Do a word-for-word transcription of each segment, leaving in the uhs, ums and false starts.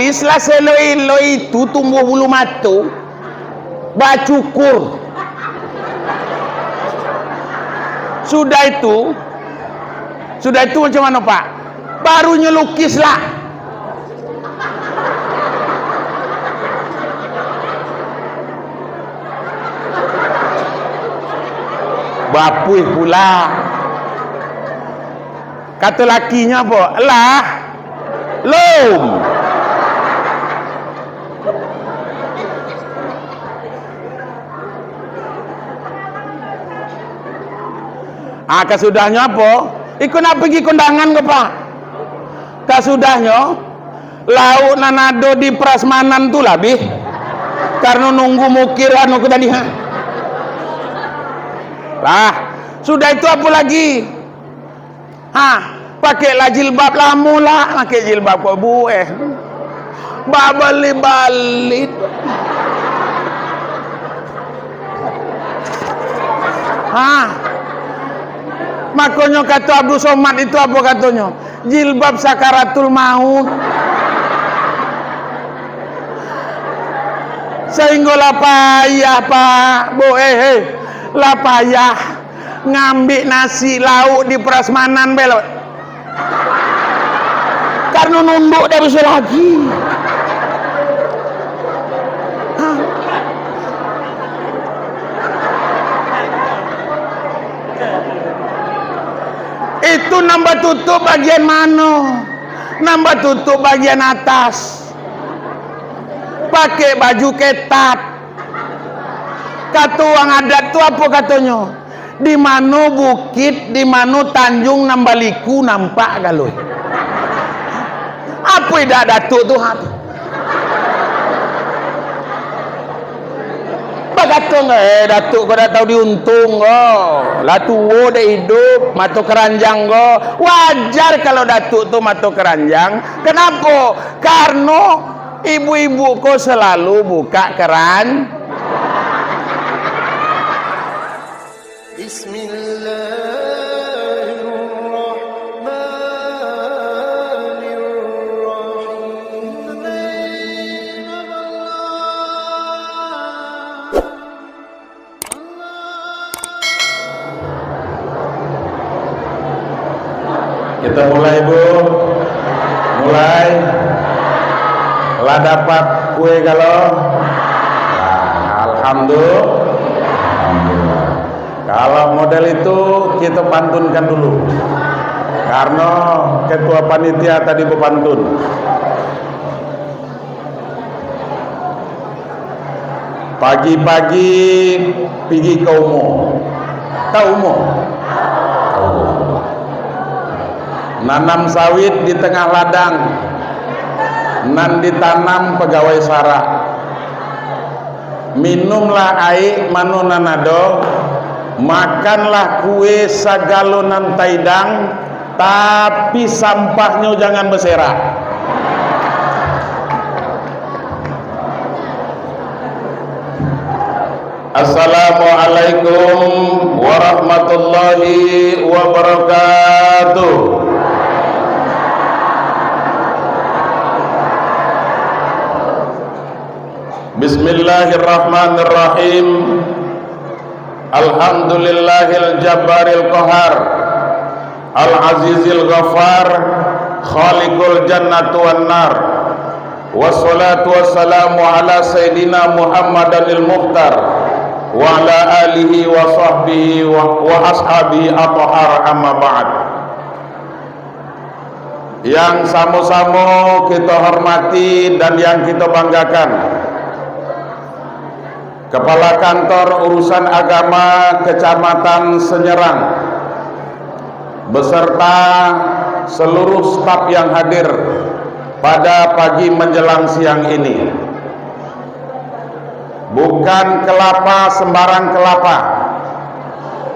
Lah seloi-loi itu tumbuh bulu mato, bacukur. Sudah itu, sudah itu macam mana, Pak? Baru nyo lukis lah. Bapuih pula. Kato lakinyo apo? Lah. Lom. Ah, kasudahnyo apo? Iko nak pigi kondangan ko, Pak? Kasudahnyo, lauk nan ado di prasmanan tu lah abih. Karano nunggu mukir anu ko tadi, ha. Lah, sudah itu apo lagi? Ha, pakeklah jilbab, lamo lah makek jilbab ko, buek. Babalit-balit. Ha. Makonyo kato Abdul Somad itu apo katonyo? Jilbab sakaratul maut. Sahinggo lah payah, Pak. Buek, eh, eh. Lah payah. Ngambik nasi lauk di prasmanan belok. Karano nunduak dak bisa lagi. Ha. Itu nan batutuik bagian mano? Nan batutuik bagian atas. Pakek baju ketat. Kato urang adat tu apo katonyo? Di mano bukik, di mano tanjuang nan baliku nampak galo. Apo idak Datuak tu, ha? Bakato, eh, Datuak ko dak tahu diuntuang ko. Lah tuo dak iduik, mato keranjang ko. Wajar kalau Datuak tu mato keranjang. Kenapo? Karano ibu-ibu ko salalu bukak keran-, Bismillahirrahmanirrahim. Kita mulai, Bu. Mulai. Lah dapat kue kalau? Nah, alhamdulillah. Alhamdulillah. Kalau model itu, kita pantunkan dulu. Karena ketua panitia tadi berpantun. Pagi-pagi pigi ka umo. Tahu umo? Nanam sawit di tangah ladang, nan ditanam pagawai sarak. Minumlah aek mano nan ado, makanlah kue sagalo nan taidang, tapi sampahnyo jangan baserak. Assalamualaikum warahmatullahi wabarakatuh. Bismillahirrahmanirrahim. Alhamdulillahil jabbaril qahar, al azizil ghafar, khaliqul jannati wan nar. Wassalatu wassalamu ala sayyidina Muhammadanil Mukhtar wa ala alihi wa sahbihi wa, wa ashabihi athhar, amma ba'd. Yang samo-samo kita hormati dan yang kita banggakan, Kepala Kantor Urusan Agama Kecamatan Senyerang beserta seluruh staf yang hadir pada pagi menjelang siang ini. Bukan kelapa sembarang kelapa.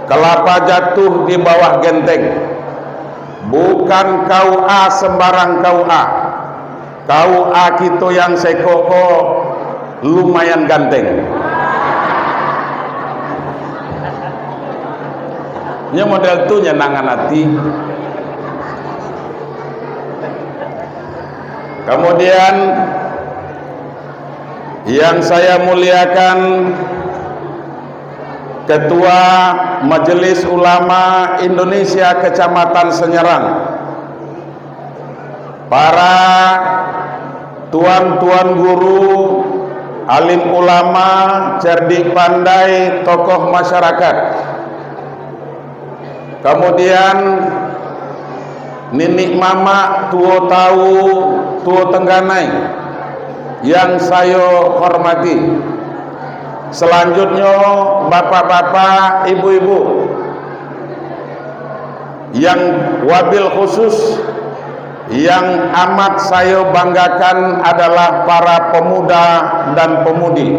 Kelapa jatuh di bawah genteng. Bukan K U A sembarang K U A. K U A kito yang sekok ko lumayan ganteng. Nyo model tu nyenangan ati. Kemudian, Yang saya muliakan Ketua Majelis Ulama Indonesia Kecamatan Senyerang, para tuan-tuan guru, alim ulama, cerdik pandai, tokoh masyarakat, kemudian niniak mamak, tuo tawu, tuo tengganai yang sayo hormati. Selanjutnyo, bapak-bapak, ibu-ibu, yang wabil khusus, yang amat sayo banggakan adalah para pemuda dan pemudi,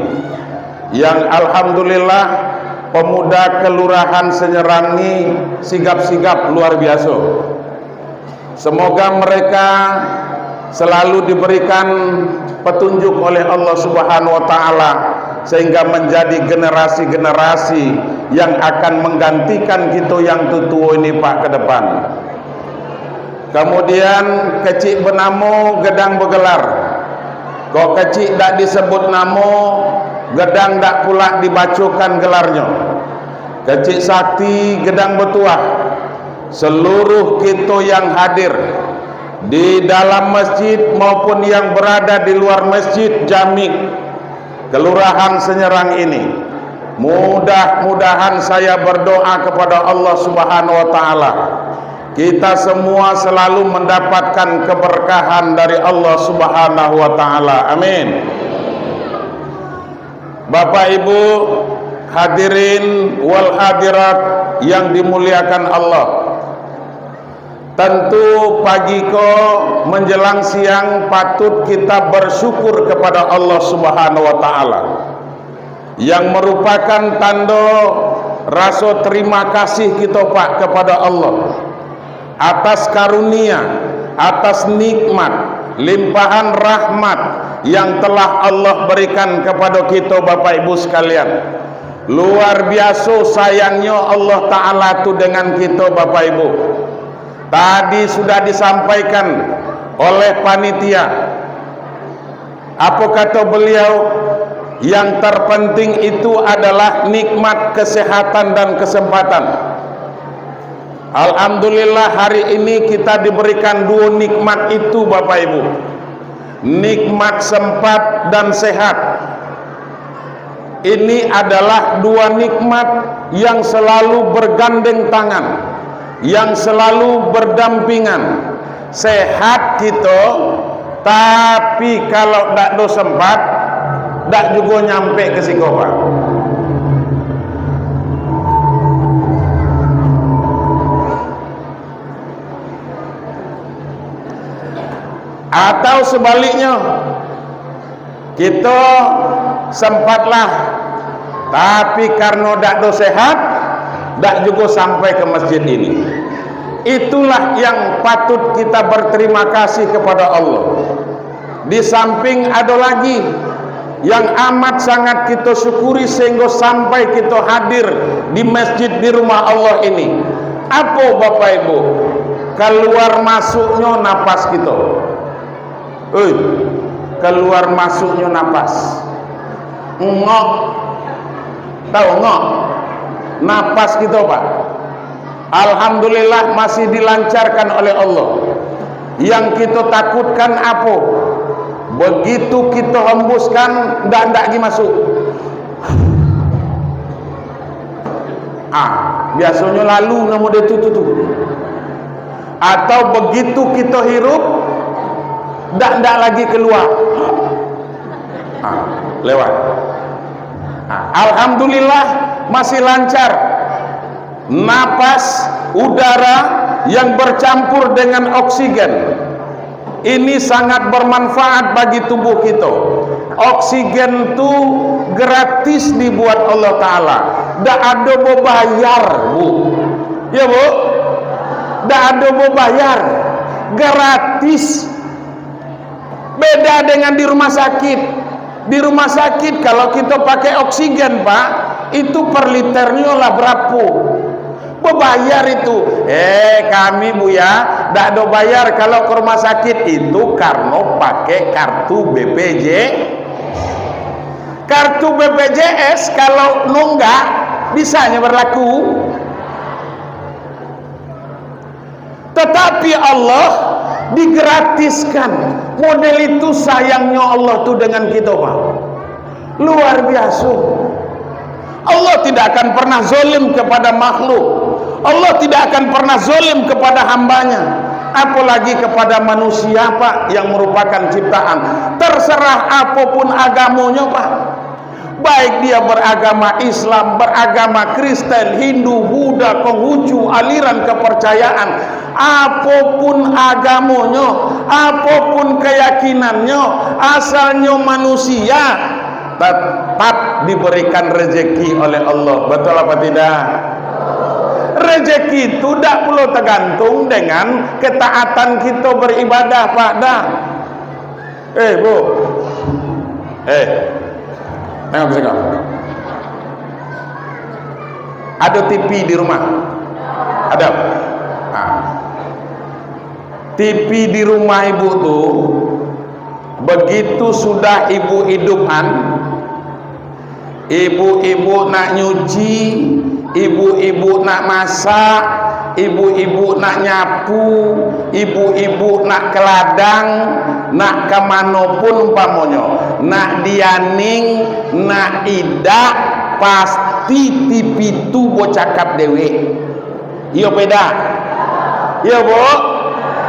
yang alhamdulillah, pemuda Kelurahan Senyerang ni sigap-sigap luar biaso. Semoga mereka selalu diberikan petunjuk oleh Allah Subhanahu wa Ta'ala, sehingga menjadi generasi-generasi yang akan menggantikan kito yang tutuo ini, Pak, ke depan. Kemudian, kecik benamo, gedang begelar. Kok kecik dak disebut namo, gedang dak pulak dibacokan gelarnyo. Kecik sakti, gedang betuah. Seluruh kito yang hadir di dalam masjid maupun yang berada di luar masjid, jamik Kelurahan Senyerang ini, mudah-mudahan saya berdoa kepada Allah Subhanahu wa Ta'ala, kita semua selalu mendapatkan keberkahan dari Allah Subhanahu wa Ta'ala. Amin. Bapak Ibu, hadirin wal hadirat yang dimuliakan Allah, tentu pagi ko menjelang siang patut kita bersyukur kepada Allah Subhanahu wa Ta'ala, yang merupakan tando raso terima kasih kito, Pak, kepada Allah atas karunia, atas nikmat, limpahan rahmat yang telah Allah berikan kepada kito, Bapak Ibu sekalian. Luar biaso sayangnyo Allah Ta'ala tu dengan kito, Bapak Ibu. Tadi sudah disampaikan oleh panitia. Apo kato beliau? Yang terpenting itu adalah nikmat kesehatan dan kesempatan. Alhamdulillah, hari ini kita diberikan duo nikmat itu, Bapak Ibu. Nikmat sempat dan sehat. Ini adalah dua nikmat yang selalu bergandeng tangan, yang selalu berdampingan. Sehat kito, tapi kalau dak do sempat, dak jugo nyampe ke siko, Pak. Atau sebaliknyo, kito sempatlah, tapi karano dak do sehat, dak jugo sampai ke masjid ini. Itulah yang patut kita berterima kasih kepada Allah. Di samping ado lagi yang amat sangat kito syukuri sehinggo sampai kito hadir di masjid di rumah Allah ini. Apo, Bapak Ibu? Kaluar masuknyo napas kito. Oi, kaluar masuknyo napas. Ngok. Tahu ngok? Napas kito, Pak. Alhamdulillah, masih dilancarkan oleh Allah. Yang kito takutkan apo? Begitu kito hembuskan, ndak, ndak lagi masuk. Ah, biasonyo lalu namo dia tu, tu, tu. Atau begitu kito hirup, ndak, ndak lagi keluar. Ah, lewat. Ah, alhamdulillah, masih lancar. Napas, udara yang bercampur dengan oksigen. Ini sangat bermanfaat bagi tubuh kito. Oksigen tu gratis dibuat Allah Ta'ala. Dak ado babayar, Bu. Ya, Bu? Dak ado babayar. Gratis. Beda dengan di rumah sakit. Di rumah sakit, kalau kito pakai oksigen, Pak, itu per liternyo lah berapo? Babayar itu. Eh, kami, Buya, dak ado bayar kalau ke rumah sakit. Itu karno pakai kartu B P J. Kartu B P J S kalau nunggak, bisa nyo berlaku. Tetapi Allah digratiskan. Model itu sayangnyo Allah tu dengan kito, Pak. Luar biasa. Allah tidak akan pernah zalim kepada makhluk. Allah tidak akan pernah zalim kepada hambanya. Apalagi kepada manusia, Pak, yang merupakan ciptaan. Terserah apapun agamonyo, Pak. Baik dia beragama Islam, beragama Kristen, Hindu, Buddha, Konghucu, aliran kepercayaan, apapun agamonyo, apapun keyakinannyo, asalnyo manusia, tetap diberikan rezeki oleh Allah. Betul apa tidak? Rezeki itu dak pulo tergantung dengan ketaatan kita beribadah, Pak, dah. Eh, Bu. Eh. Tengok ke siko. Ado T V di rumah? Ado. Nah. T V di rumah ibu tu, begitu sudah ibu idupan, ibu-ibu nak nyuci, ibu-ibu nak masak, ibu-ibu nak nyapu, ibu-ibu nak ke ladang, nak ka mano pun umpamonyo, nak dianing, nak idak, pasti T V tu bacakap dewek. Iyo, peda? Iyo, Bu?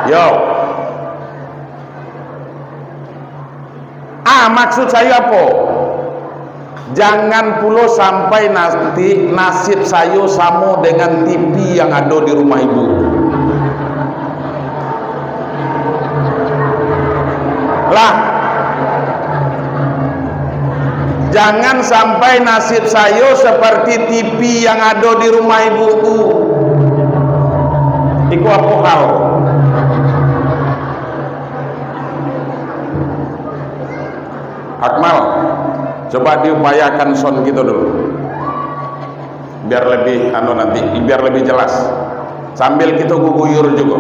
Yo. Ah, maksud sayo apo? Jangan pulo sampai nanti nasib sayo samo dengan T V yang ado di rumah ibu. Lah, jangan sampai nasib sayo seperti T V yang ado di rumah ibu tu. Iko apo hal? Akmal, coba diupayakan sound kito dulu. Biar lebih, anu, nanti, biar lebih jelas. Sambil kito guguyur jugo.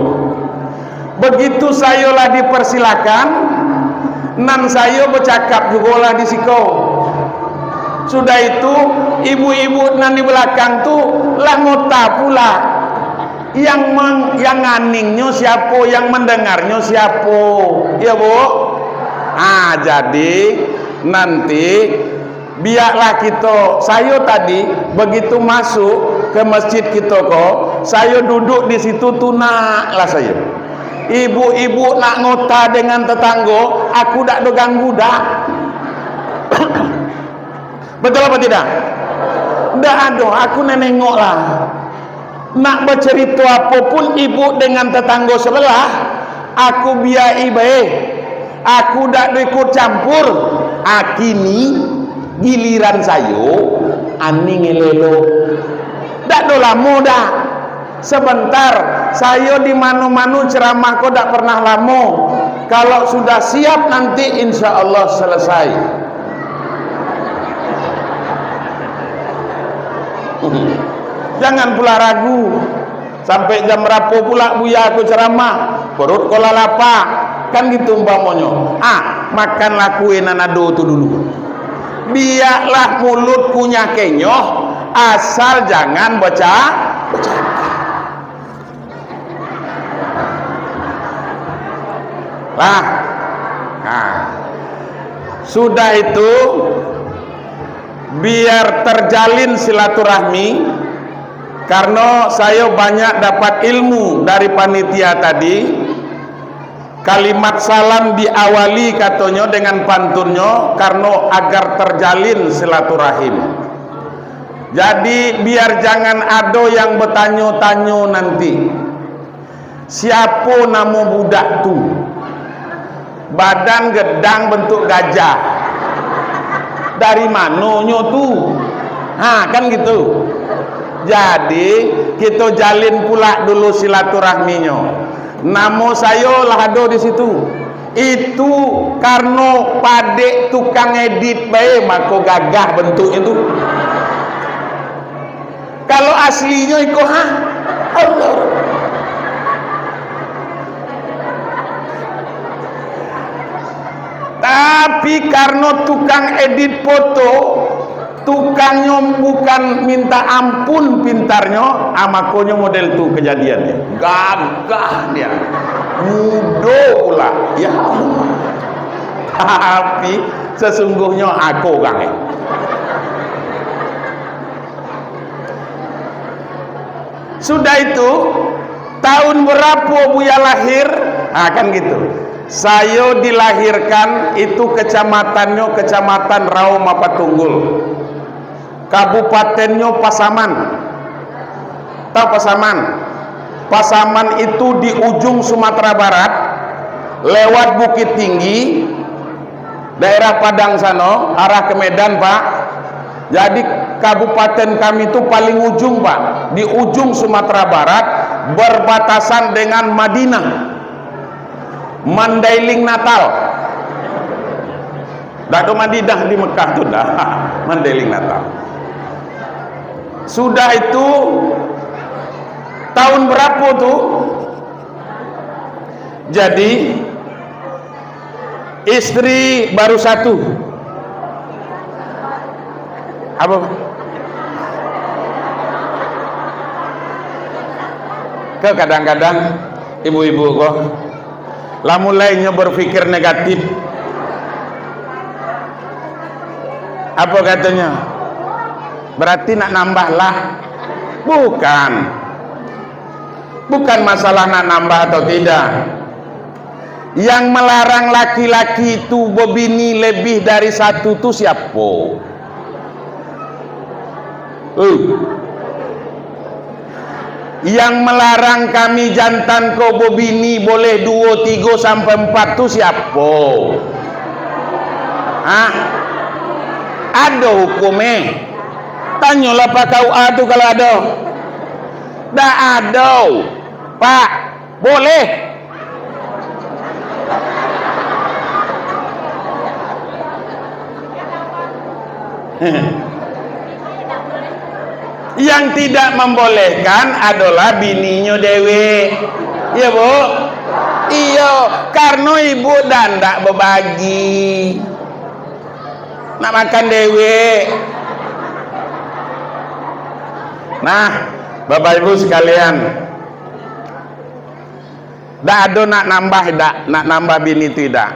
Begitu sayo lah dipersilakan, nan sayo bacakap jugolah di siko. Sudah itu, ibu-ibu nan di balakang tu lah ngota pula. Yang mang-, yang nganingnyo siapo, yang mandangarnyo siapo? Iyo, Bu? Ah, jadi nanti biaklah kito, sayo tadi begitu masuk ke masjid kito ko, sayo duduk di situ, tunaklah sayo. Ibu-ibu nak ngota dengan tetanggo, aku dak do ganggu, dak. Betul apa tidak? Ndak ado, aku nengok lah. Nak bacarito apo pun ibu dengan tetanggo sabalah, aku biak-i bae. Aku dak do ikut campur. Ah, kini giliran sayo, aning elok-elok. Dak do lamo dak. Sebentar, sayo di mano-mano ceramah ko dak pernah lamo. Kalau sudah siap nanti, insya Allah selesai. Jangan pula ragu. Sampai jam berapo pula Buya ko ceramah? Perut ko lah lapa. Kan gitu umpamonyo. Ah, makanlah kue nan ado tu dulu. Biaklah mulut kunyah kenyoh, asal jangan baca-, bacakap. Lah. Nah. Sudah itu, biar terjalin silaturahmi, karena saya banyak dapat ilmu dari panitia tadi. Kalimat salam diawali, katonyo, dengan pantunnyo, karena agar terjalin silaturahim. Jadi, biar jangan ado yang batanyo-tanyo nanti, "Siapo namo budak tu? Badan gedang bentuk gajah. Dari manonyo tu?" Ha, kan gitu. Jadi, kito jalin pula dulu silaturahminyo. Namo sayo lah ado di situ. Itu karno padek tukang edit bae, mako gagah bentuknyo tu. Kalau aslinyo iko, ha? Allah. Tapi karano tukang edit foto, tukangnyo bukan minta ampun pintarnyo, ah, makonyo model tu kejadiannyo. Gagah dia. Mudo pula. Ya Allah. Tapi sesungguhnyo ako urang, eh. Sudah itu, tahun berapo Buya lahir? Ha, kan gitu. Sayo dilahirkan itu kacamatannyo Kacamatan Rao Mapatunggul. Kabupatennyo Pasaman. Tahu Pasaman? Pasaman itu di ujung Sumatera Barat, lewat Bukittinggi, daerah Padang sano, arah ke Medan, Pak. Jadi, kabupaten kami tu paling ujung, Pak, di ujung Sumatera Barat, berbatasan dengan Madinah. Mandailing Natal. Dak ado Madinah di Mekah tu dah. Mandailing Natal. Sudah itu, tahun berapo tu? Jadi, istri baru satu. Apa? Ke kadang-kadang ibu-ibu ko, lah mulai nyo berpikir negatif. Apa katonyo? Berarti nak nambah lah? Bukan. Bukan masalah nak nambah atau tidak. Yang melarang laki-laki tu bebini lebih dari satu tu siapo? Eh. Yang melarang kami jantan ko bebini boleh duo, tigo, sampai empat tu siapo? Hah? Ado hukum, eh? Tanyolah Pak K U A tu kalau ado. Dak ado, Pak. Boleh. Yang tidak membolehkan adolah bininyo dewek. Iyo, Bu? Iyo, karano ibu dak ndak bebagi. Nak makan dewek. Nah, Bapak Ibu sekalian, dak ado nak nambah, dak, nak nambah bini tu dak.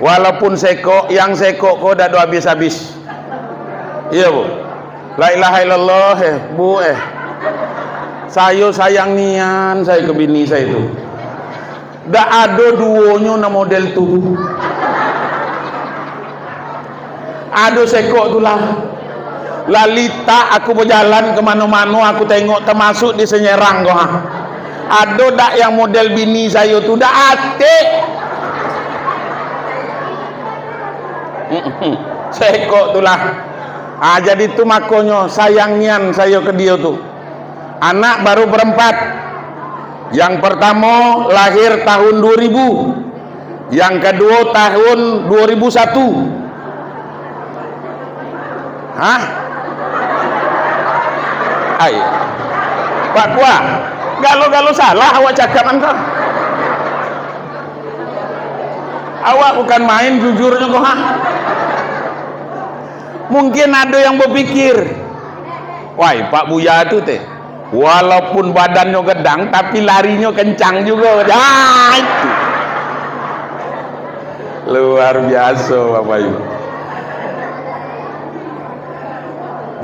Walaupun sekok, yang sekok ko dak ado habis-habis. Iyo, Bu. La ilaha illallah, eh, Bu, eh. Sayo sayang nian, sayo ke bini sayo tu. Dak ado duonyo nan model tu. Ado sekok tu lah. Lah litak aku bajalan ka mano-mano, aku tengok, tamasuk di Senyerang ko, ha. Ado dak yang model bini sayo tu, dak atek. Sekok tu lah. Ha, jadi tu makonyo sayang nian sayo ka dio tu. Anak baru berempat. Yang pertamo lahir tahun dua ribu. Yang kaduo tahun dua ribu satu. Hah? Ai. Pak Kua, galo-galo salah awak cakap an ko. Awak bukan main jujurnyo ko, ha? Mungkin ado yang bapikir, "Wai, Pak Buya tu teh, walaupun badannyo gadang, tapi larinyo kencang jugo." Ah, itu. Luar biaso, Bapak Ibu.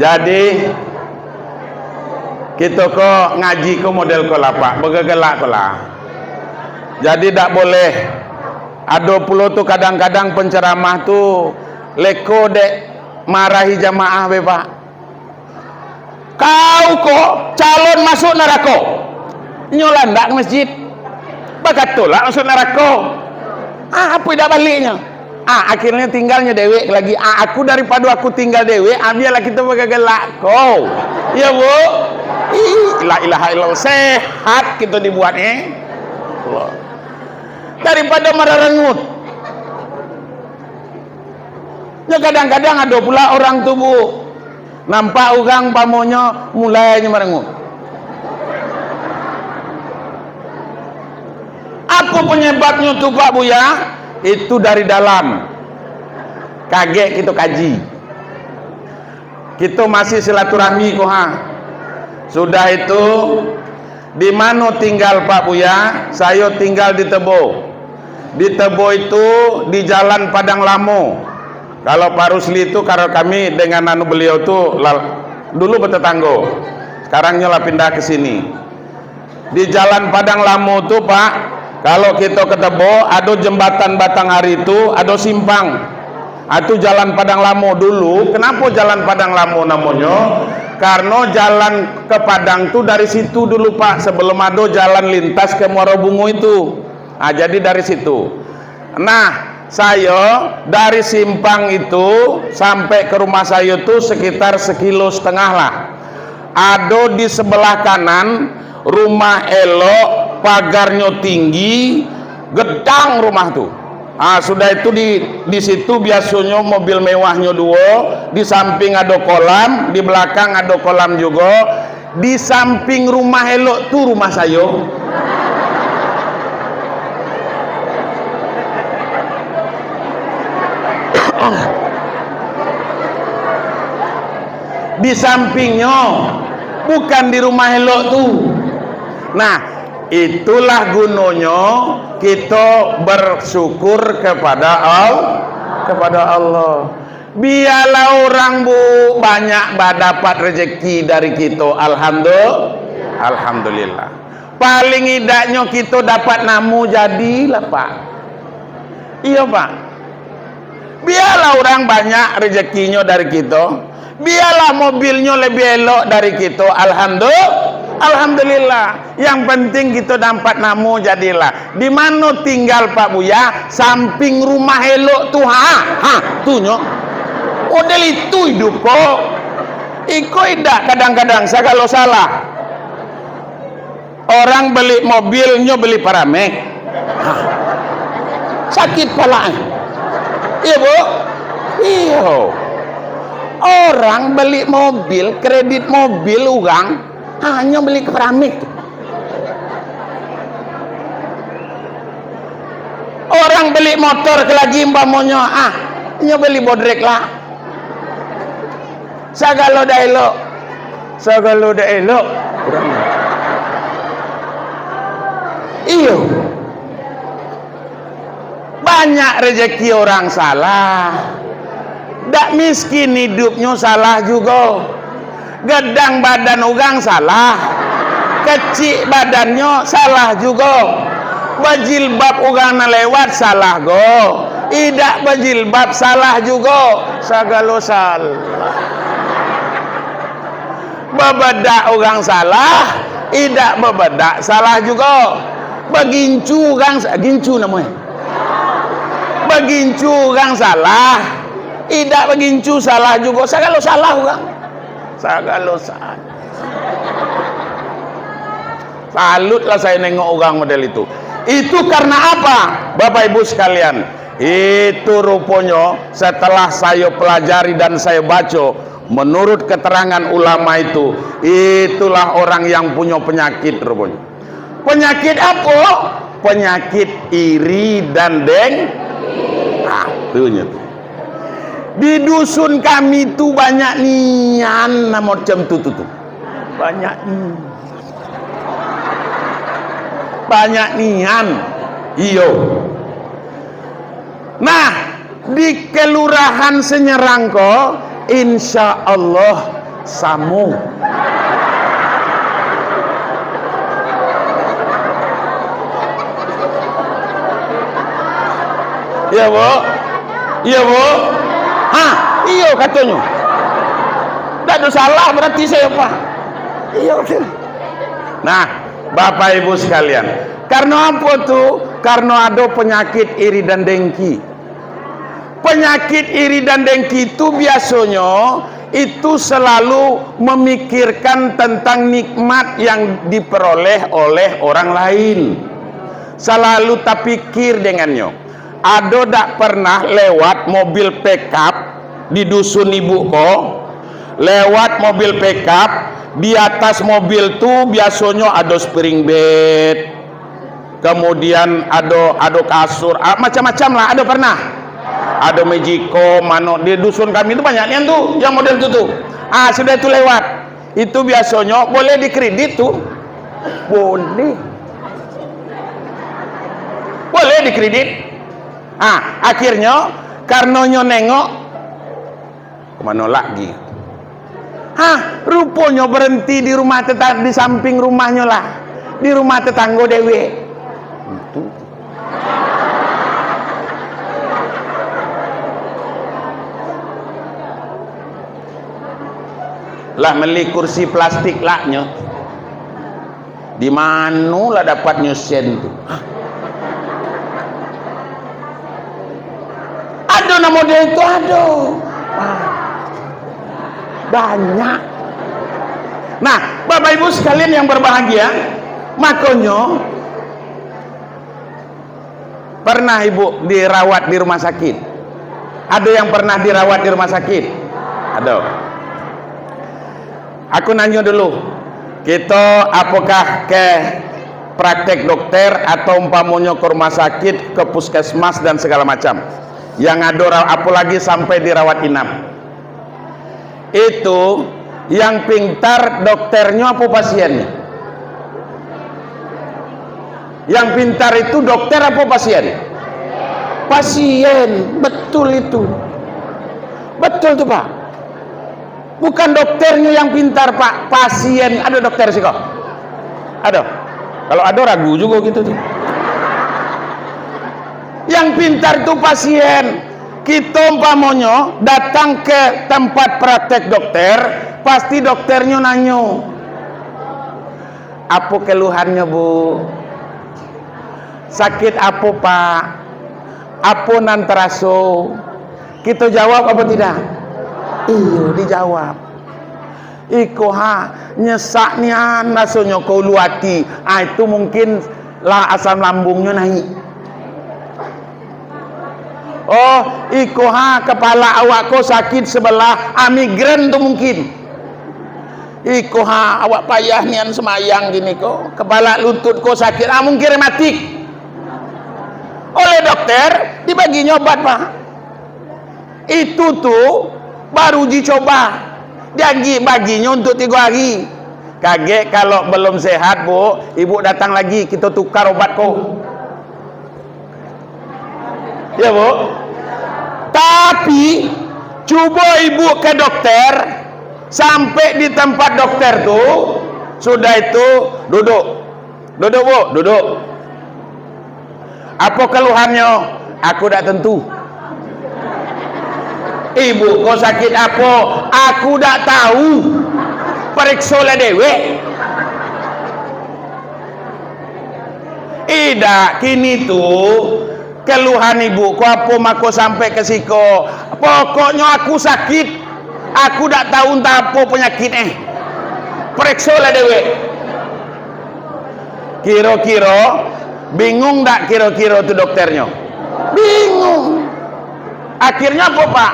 Jadi, kito ko ngaji ko model ko lah, Pak, bagagalak ko lah. Jadi, dak boleh. Ado pulo tu kadang-kadang penceramah tu leko dek marahi jamaah be, Pak. Kau ko calon masuk narako. Nyo landak ka masjid. Bakatolah masuk narako. Ah, apo idak baliknyo? Ah, akhirnyo tinggalnyo dewek lagi. Ah, aku daripado aku tinggal dewek, ah, bialah kito bagagalak ko. Iyo, Bu? Ih, la ilaha illallah. Sehat kito dibuat, eh? Allah. Daripado mararangut. Nyo kadang-kadang ado pula orang tu, Bu. Nampak urang pamonyo, mulai nyo maranguik. Apo panyababnyo tu, Pak Buya? Itu dari dalam. Kagek kito kaji. Kito masih silaturahmi ko ha. Sudah itu, di mano tinggal Pak Buya? Sayo tinggal di Tebo. Di Tebo itu di Jalan Padang Lamo. Kalau Pak Rusli itu, kalau kami dengan anu beliau tu la-, dulu betetanggo. Sekarang nyo lah pindah ke sini. Di Jalan Padang Lamo tu, Pak, kalau kito ke Tebo, ado jembatan Batang Ari tu, ado simpang. Ah, tu Jalan Padang Lamo dulu. Kenapo Jalan Padang Lamo namonyo? Karno jalan ke Padang tu dari situ dulu, Pak, sebelum ado jalan lintas ke Muaro Bungo itu. Ah, jadi dari situ. Nah, sayo dari simpang itu sampai ke rumah sayo tu sekitar sekilo setengah lah. Ado di sebelah kanan, rumah elok, pagarnyo tinggi, gedang rumah tu. Ah, sudah itu di, di situ biasonyo mobil mewahnyo duo, di samping ado kolam, di belakang ado kolam jugo, di samping rumah elok tu rumah sayo. Di sampingnyo, bukan di rumah elok tu. Nah, itulah gunonyo kito bersyukur kepada Al-, kepada Allah. Biarlah orang, Bu, banyak badapat rezeki dari kito. Alhamdu-, alhamdulillah. Paling idaknyo kito dapat namo jadilah, Pak. Iyo, Pak. Biarlah orang banyak rezekinyo dari kito. Biarlah mobilnyo lebih elok dari kito. Alhamdu-, alhamdulillah. Yang penting kito dapat namo jadilah. Di mano tinggal Pak Buya? Samping rumah elok tu, ha, ha, tu nyo. Model itu idup ko. Iko indak kadang-kadang sagalo salah. Orang beli mobil, nyo beli Paramek. Ha. Sakik pala, eh. Iyo, Bu? Iyo. Orang beli mobil, kredit mobil urang, ha, nyo beli Paramek tu. Orang beli motor ke lagi umpamonyo, ah, nyo beli bodrek lah. Sagalo dak elok. Sagalo dak elok. Iyo. Banyak rezeki orang salah. Dak miskin idupnyo salah jugo. Gadang badan urang salah. Kecik badannyo salah jugo. Bajilbab urang nan lewat salah go. Idak bajilbab salah jugo. Sagalo salah. Babadak urang salah, idak babadak salah jugo. Bagincu urang sa-, gincu namonyo. Bagincu urang salah, idak bagincu salah jugo. Sagalo salah urang. Sagalo salah. Salutlah sayo nengok urang model itu. Itu karena apa, Bapak Ibu sekalian? Itu ruponyo setelah sayo pelajari dan sayo baco, menurut keterangan ulama itu, itulah orang yang punyo penyakit ruponyo. Penyakit apo? Penyakit iri dan deng-, ah, tu nyo tu. Di dusun kami tu banyak nian namo macam tu, tu, tu. Banyak nian. Banyak nian. Iyo. Nah, di Kelurahan Senyerang ko, insya Allah samo. Iyo, Bu? Iyo, Bu? Ha, iyo katonyo. Dak ado salah berarti sayo, Pak. Iyo, Pak. Nah, Bapak Ibu sekalian, karena apa tu? Karena ado penyakit iri dan dengki. Penyakit iri dan dengki itu biasonyo itu selalu memikirkan tentang nikmat yang diperoleh oleh orang lain. Selalu tapikir dengannyo. Ado dak pernah lewat mobil pickup di dusun ibu ko? Lewat mobil pickup, di atas mobil tu biasonyo ado spring bed. Kemudian ado, ado kasur, ah, macam-macam lah, ado pernah. Ado mejiko, mano, di dusun kami tu banyak nian tu, yang model tu tu. Ah, sudah itu lewat. Itu biasonyo boleh dikredit tu. Boleh. Boleh dikredit. Ah, akhirnyo, karno nyo nengok, Ka mano lagi? Hah, ruponyo berenti di rumah teta-, di samping rumahnyo lah. Di rumah tetanggo dewek. Itu. Lah meli kursi plastik laknyo. Di mano lah dapatnyo sen tu? Ado nan model itu, ado. Banyak. Nah, Bapak Ibu sekalian yang berbahagia, makonyo Pernah ibu dirawat di rumah sakit? Ado yang pernah dirawat di rumah sakit? Ado. Aku nanyo dulu, kito apokah ke praktek dokter atau umpamonyo ke rumah sakit, ke puskesmas dan segala macam? Yang ado ra-, apolagi sampai dirawat inap. Itu, yang pintar dokternyo apo pasiennyo? Yang pintar itu dokter apo pasien? Pasien, betul itu. Betul tu, Pak. Bukan dokternyo yang pintar, Pak. Pasien. Ado dokter siko? Ado. Kalau ado, ragu jugo kito tu. Yang pintar tu pasien. Kito umpamonyo datang ke tempat praktek dokter, pasti dokternyo nanyo, "Apo keluhannyo, Bu? Sakit apo, Pak? Apo nan taraso?" Kito jawab apo tidak? Iyo, dijawab. "Iko ha, nyesak nian rasonyo ka ulu ati." Ah, itu mungkin lah asam lambungnyo naik. "Oh, iko ha, kepala awak ko sakit sebelah." Ah, migrain tu mungkin. "Iko ha, awak payah nian semayang kini ko. Kepala lutut ko sakit." Ah, mungkin rematik. Oleh dokter, dibaginyo obat, Pak. Itu tu baru uji coba. Diagi-baginyo untuk tigo hari. Kagek kalau belum sehat, Bu, ibu datang lagi, kito tukar obat ko. Ya, Bu? Tapi, cubo ibu ke dokter, sampai di tempat dokter tu, sudah itu duduk. "Duduk, Bu, duduk. Apo keluhannyo?" "Aku dak tentu." "Ibu ko sakit apo?" "Aku dak tahu. Pariksolah dewek." Idak, kini tu, keluhan ibu ko apo mako sampai ka siko? "Pokoknyo aku sakit. Aku dak tahu ntah apo panyakik eh. Pariksolah dewek." Kiro-kiro, bingung dak kiro-kiro tu dokternyo? Bingung. Akhirnyo apo, Pak?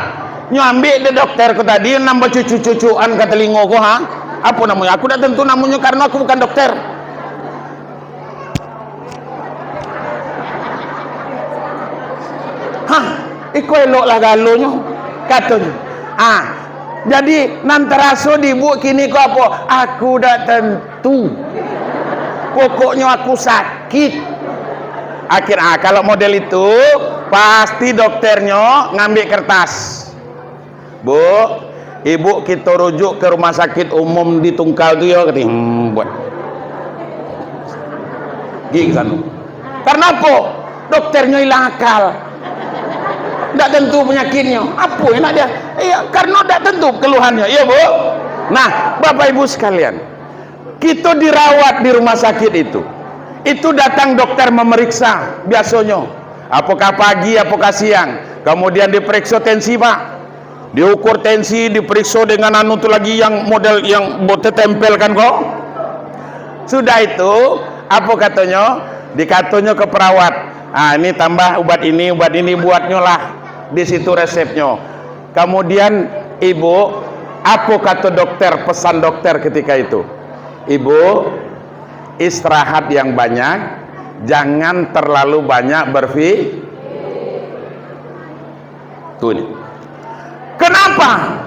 Nyo ambiak dek dokter ko tadi, nan bacucuk-cucukan ka talingo ko, ha? Apo namonyo? Aku dak tentu namonyo, karano aku bukan dokter. "Hah, iko eloklah galonyo," katonyo. Ah, jadi nan taraso di ibu kini ko apo? "Aku dak tentu. Pokoknyo aku sakit." Akhir, ah, kalau model itu, pasti dokternyo ngambiak kertas. "Bu, ibu kito rujuk ke rumah sakit umum di Tungkal tu yo," katonyo. Hmm, buat. Gi ke sano. Karano apo? Dokternyo ilang akal. Ndak tentu panyakiknyo. Apo enak dia? Iya, karano ndak tentu keluhannyo. Iya, Bu? Nah, Bapak Ibu sekalian, kito dirawat di rumah sakit itu. Itu datang dokter memeriksa, biasonyo. Apokah pagi, apokah siang. Kemudian diperiksa tensi, Pak. Diukur tensi, diperiksa dengan anu tu lagi, yang model yang bo-, tetempelkan ko. Sudah itu, apo katonyo? Dikatonyo ke perawat, "Ah, ini tambah ubat ini, ubat ini, buatnyo lah di situ resepnyo." Kemudian, Ibu, apo kato dokter, pesan dokter ketika itu? "Ibu, istirahat yang banyak, Jangan terlalu banyak berfi-, tuh ini. Kenapa?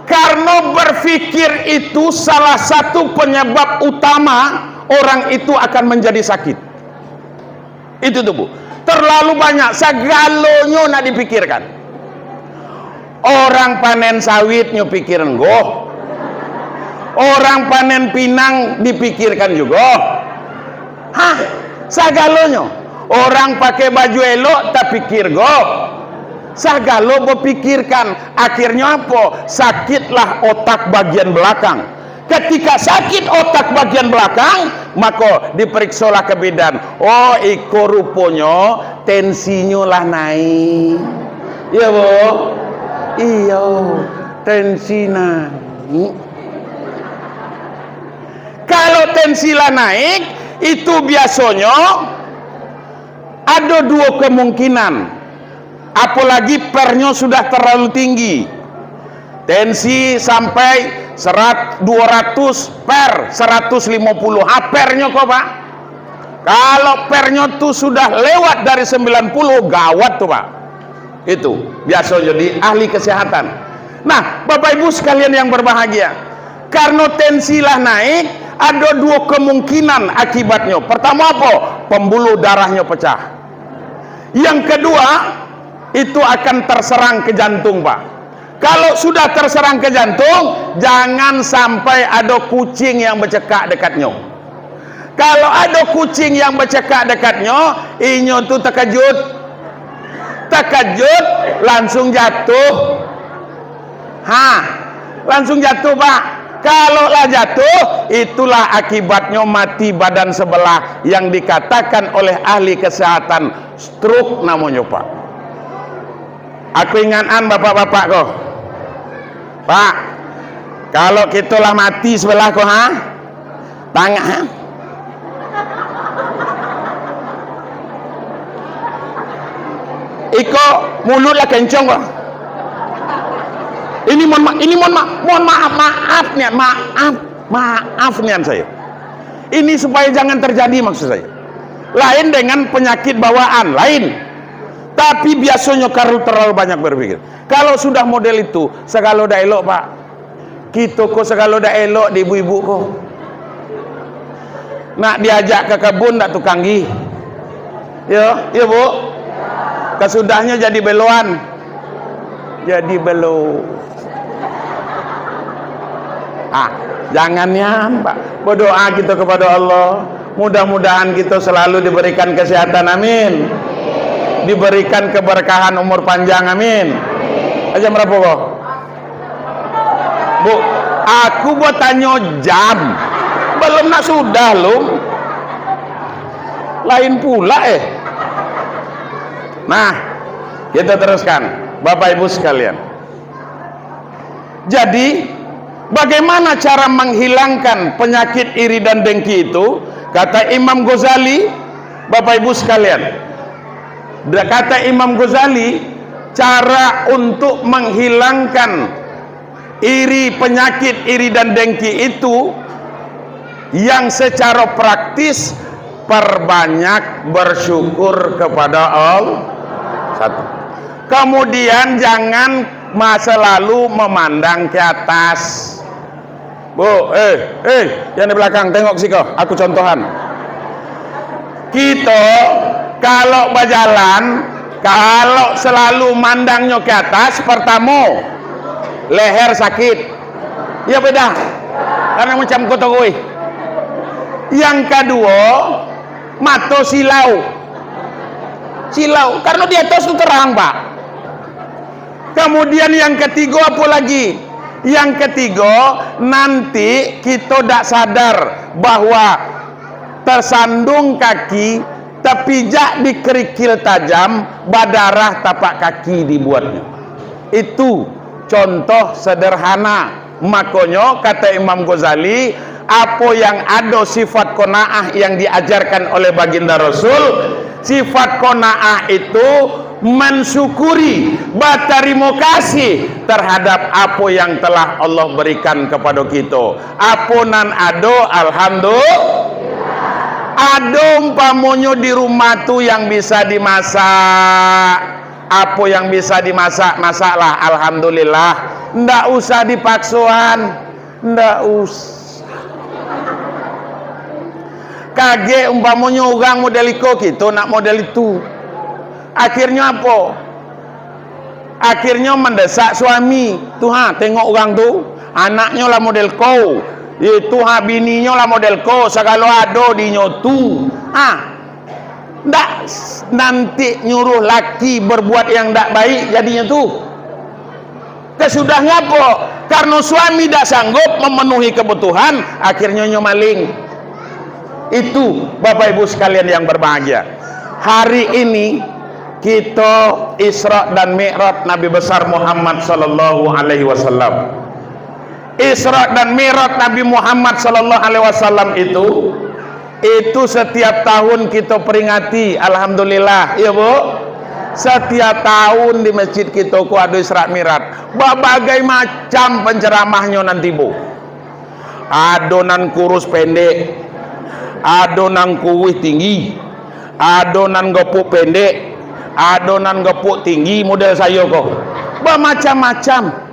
Karena berpikir itu salah satu penyebab utama orang itu akan menjadi sakit. Itu tuh, Bu. Terlalu banyak, sagalonyo nak dipikirkan. Orang panen sawit nyo pikiran goh. Orang panen pinang dipikirkan juga. Hah, sagalonyo. Orang pakai baju elok tapikir goh. Sagalo bapikirkan. Akhirnyo apo? Sakitlah otak bagian belakang. Ketika sakit otak bagian belakang, mako diperiksolah ka bidan. Oh, iko ruponyo tensinyo lah naik. Iyo, Bu? Iyo, tensi naik. Kalau tensi lah naik, itu biasonyo ado duo kemungkinan. Apolagi pernyo sudah terlalu tinggi. Tensi sampai serat-, dua ratus per seratus lima puluh. Ha, pernyo ko, Pak. Kalau pernyo tu sudah lewat dari sembilan puluh, gawat tu, Pak. Itu biasonyo di ahli kesehatan. Nah, Bapak Ibu sekalian yang berbahagia, karena tensi lah naik, ada dua kemungkinan akibatnya. Pertama apa? Pembuluh darahnya pecah. Yang kedua, itu akan terserang ke jantung, Pak. Kalau sudah terserang ke jantung, jangan sampai ada kucing yang bercekak dekatnyo. Kalau ada kucing yang bercekak dekatnyo, inyo tu terkejut. Terkejut, langsung jatuh. Ha, langsung jatuh, Pak. Kalau lah jatuh, itulah akibatnyo mati badan sebelah yang dikatakan oleh ahli kesehatan stroke namonyo, Pak. Aku ingatkan bapak-bapak ko. Pak, kalau kito lah mati sebelah ko, ha? Tangah, ha? Iko mulut lah kencong ko. Ini mohon ma-, ini mohon ma-, mohon maaf, maaf nian, maaf, maaf nian sayo. Ini supaya jangan terjadi maksud sayo. Lain dengan penyakit bawaan, lain. Tapi biasonyo karena terlalu banyak berpikir. Kalau sudah model itu, sagalo dak elok, Pak. Kito ko sagalo dak elok di ibu-ibu ko. Nak diajak ka kabun dak tukang gi. Yo, yo, Bu. Kasudahnyo jadi beloan. Jadi belo. Ah, jangan nian, Pak. Berdoa kita kepada Allah. Mudah-mudahan kita selalu diberikan kesehatan, amin. Diberikan keberkahan umur panjang, amin. Jam berapa ko? Bu, aku batanyo jam. Belum nak sudah, Lum. Lain pula, eh. Nah, kita teruskan. Bapak Ibu sekalian. Jadi, bagaimana cara menghilangkan penyakit iri dan dengki itu? Kata Imam Ghazali, Bapak Ibu sekalian, da-, kata Imam Ghazali, cara untuk menghilangkan iri, penyakit iri dan dengki itu, yang secara praktis, perbanyak bersyukur kepada Allah. Satu. Kemudian, jangan ma-, selalu memandang ke atas. Bu, eh, eh, yang di belakang, tengok siko, aku contohan. Kito, kalau bajalan, kalau selalu mandangnyo ke atas, pertamo, leher sakit. Iyo, beda. Karena macam kotoroi. Yang kaduo, mato silau. Silau, karena di atas tu terang, Pak. Kemudian yang ketigo, apa lagi? Yang ketigo, nanti kito dak sadar bahwa tersandung kaki, tepijak di kerikil tajam, badarah tapak kaki dibuatnyo. Itu contoh sederhana. Makonyo, kata Imam Ghazali, apo yang ado sifat qanaah yang diajarkan oleh Baginda Rasul, sifat qanaah itu mensyukuri, batarimo kasih terhadap apo yang telah Allah berikan kepada kito. Apo nan ado, alhamdulillah. Ado umpamonyo di rumah tu yang bisa dimasak, apo yang bisa dimasak, masaklah, alhamdulillah. Ndak usah dipaksoan, ndak usah. Kagek umpamonyo urang model iko, kito nak model itu. Akhirnyo apo? Akhirnyo mandesak suami, tu ha, tengok urang tu, anaknyo lah model ko, itu ha, bininyo lah model ko, sagalo ado dinyo tu. Ha, ndak s-, nanti nyuruh laki berbuat yang ndak baik jadinyo tu. Kasudahnyo apo? Karno suami ndak sanggup memenuhi kebutuhan, akhirnyo nyo maling. Itu, Bapak Ibu sekalian yang berbahagia. Hari ini, kito Isra dan Mi'raj Nabi besar Muhammad sallallahu alaihi wasallam. Isra dan Mi'raj Nabi Muhammad sallallahu alaihi wasallam itu, itu setiap tahun kito peringati, alhamdulillah, ya, Bu? Setiap tahun di masjid kito ko ado Isra Mi'raj. Babagai macam penceramanyo nan tibo. Ado nan kurus pendek, ado nan kuruih tinggi, ado nan gopuk pendek, ado nan gopuk tinggi model sayo ko. Bamacam-macam.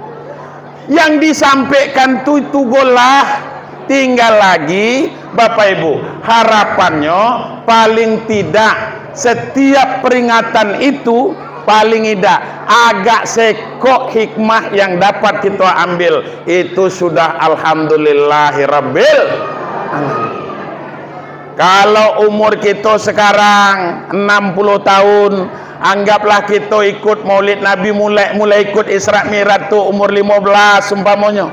Yang disampaikan tu, itu golah. Tinggal lagi, Bapak Ibu, harapannyo paling tidak setiap peringatan itu, paling tidak agak sekok hikmah yang dapat kito ambil. Itu sudah alhamdulillahirabbil alamin. Kalau umur kito sekarang enam puluh tahun, anggaplah kito ikut Maulid Nabi, mulai, mulai ikut Isra Mi'raj tu umur limo belas umpamonyo.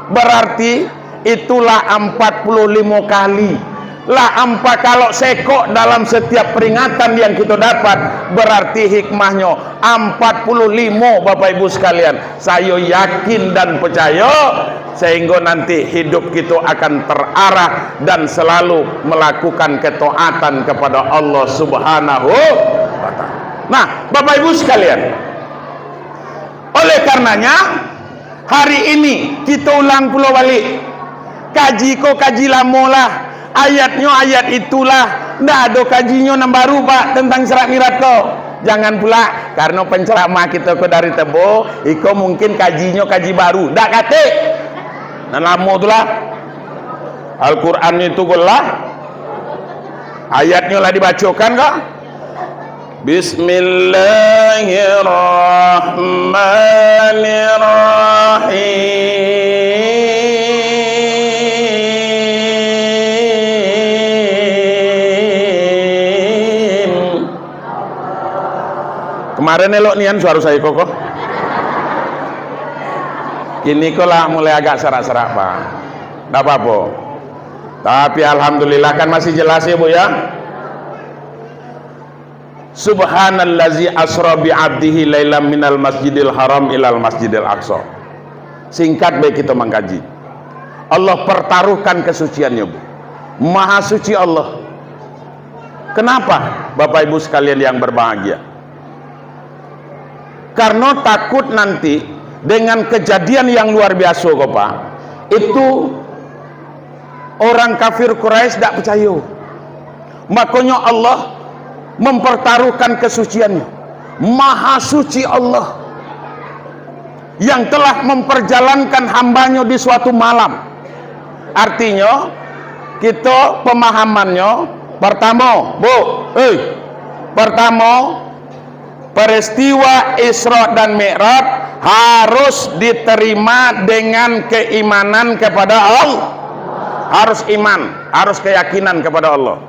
Berarti itulah empat puluh limo kali. Lah ampa-, kalau sekok dalam setiap peringatan yang kito dapat, berarti hikmahnyo empat puluh limo, Bapak Ibu sekalian. Sayo yakin dan percaya, sehingga nanti hidup kito akan terarah dan selalu melakukan ketaatan kepada Allah Subhanahu wa Ta'ala. Nah, Bapak Ibu sekalian, oleh karenanya, hari ini kito ulang pulo balik. Kaji ko kaji lamo lah. Ayatnyo ayat itulah. Ndak ado kajinyo nan baru, Pak, tentang Isra Mi'raj ko. Jangan pula, karano penceramah kito ko dari Tebo, iko mungkin kajinyo kaji baru. Ndak katik. Nan lamo tu lah. Al-Quran itu ko lah. Ayatnyo lah dibacokan ko. Bismillahirrahmanirrahim. Kemarin elok nian suaro sayo ko, ko. Kini ko lah mulai agak serak-serak, Pak. Ndak apa-apa. Tapi alhamdulillah kan masih jelas ya, Bu, ya. Subhanallazi asra bi abdihi lailam minal masjidil haram ilal masjidil aqsa. Singkat bae kito mangkaji. Allah pertaruhkan kesuciannya, Bu. Maha suci Allah. Kenapa, Bapak Ibu sekalian yang berbahagia? Karena takut nanti dengan kejadian yang luar biasa ko, Pak, itu orang kafir Quraisy dak percaya. Makonyo Allah mempertaruhkan kesuciannya. Maha suci Allah yang telah memperjalankan hambanya di suatu malam. Artinya, kita pemahamannya, pertama, Bu, eh, pertama, peristiwa Isra dan Mi'raj harus diterima dengan keimanan kepada Allah. Harus iman, harus keyakinan kepada Allah.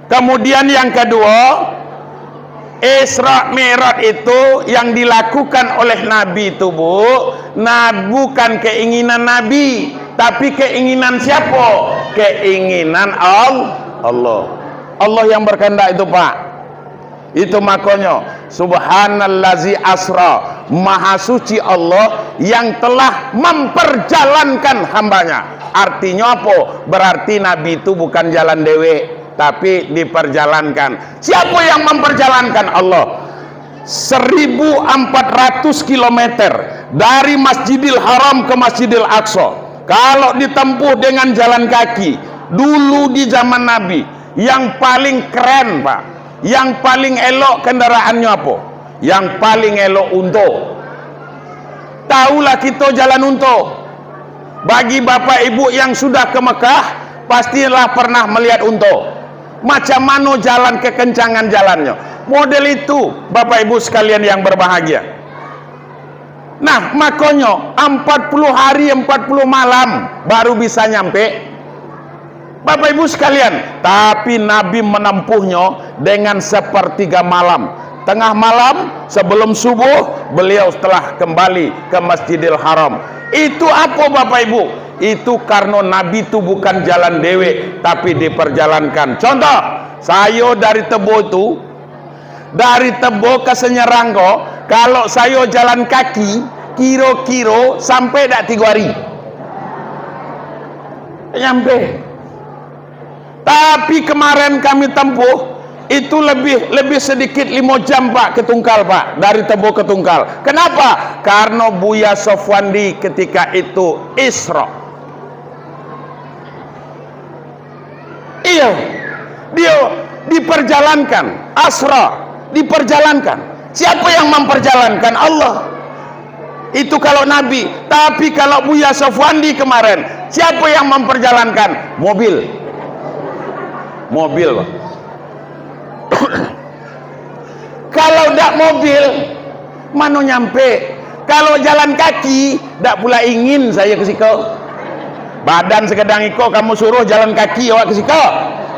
Kemudian yang kedua, Isra Mi'raj itu yang dilakukan oleh Nabi itu, Bu, nah, bukan keinginan Nabi, tapi keinginan siapa? Keinginan Al-, Allah. Allah yang berkehendak itu, Pak. Itu makonyo, Subhanallazi asra, Maha Suci Allah yang telah memperjalankan hambanya. Artinyo apo? Berarti Nabi itu bukan jalan dewek, tapi diperjalankan. Siapa yang memperjalankan? Allah. Seribu empat ratus kilometer dari Masjidil Haram ke Masjidil Aqsa. Kalau ditempuh dengan jalan kaki, Dulu di zaman Nabi, yang paling keren, Pak, yang paling elok kendaraannyo apo? Yang paling elok unto. Tahulah kito jalan unto. Bagi bapak ibu yang sudah ke Mekah, pastilah pernah melihat unto. Macam mano jalan, kekencangan jalannyo. Model itu, bapak ibu sekalian yang berbahagia. Nah, makonyo, empat puluh hari, empat puluh malam baru bisa nyampe. Bapak ibu sekalian, tapi Nabi menempuhnyo dengan sepertiga malam. Tengah malam, sebelum subuh, beliau telah kembali ke Masjidil Haram. Itu apo, Bapak Ibu? Itu karno Nabi tu bukan jalan dewek, tapi diperjalankan. Contoh, sayo dari Tebo tu, dari Tebo ka Sanyarang ko, kalau sayo jalan kaki, kiro-kiro sampai dak tigo hari? Nyampe. Tapi kemarin kami tempuh, itu lebih, lebih sedikit limo jam, Pak, ke Tungkal, Pak, dari Tebo ke Tungkal. Kenapa? Karno Buya Sofwandi ketika itu Isra. Iyo, dio diperjalankan, Asra, diperjalankan. Siapa yang memperjalankan? Allah. Itu kalau Nabi. Tapi kalau Buya Sofwandi kemarin, siapa yang memperjalankan? Mobil. Mobil, Pak. Kalau dak mobil, mano nyampe? Kalau jalan kaki, dak pula ingin sayo ke siko. Badan segadang iko, kamu suruh jalan kaki awak ke siko.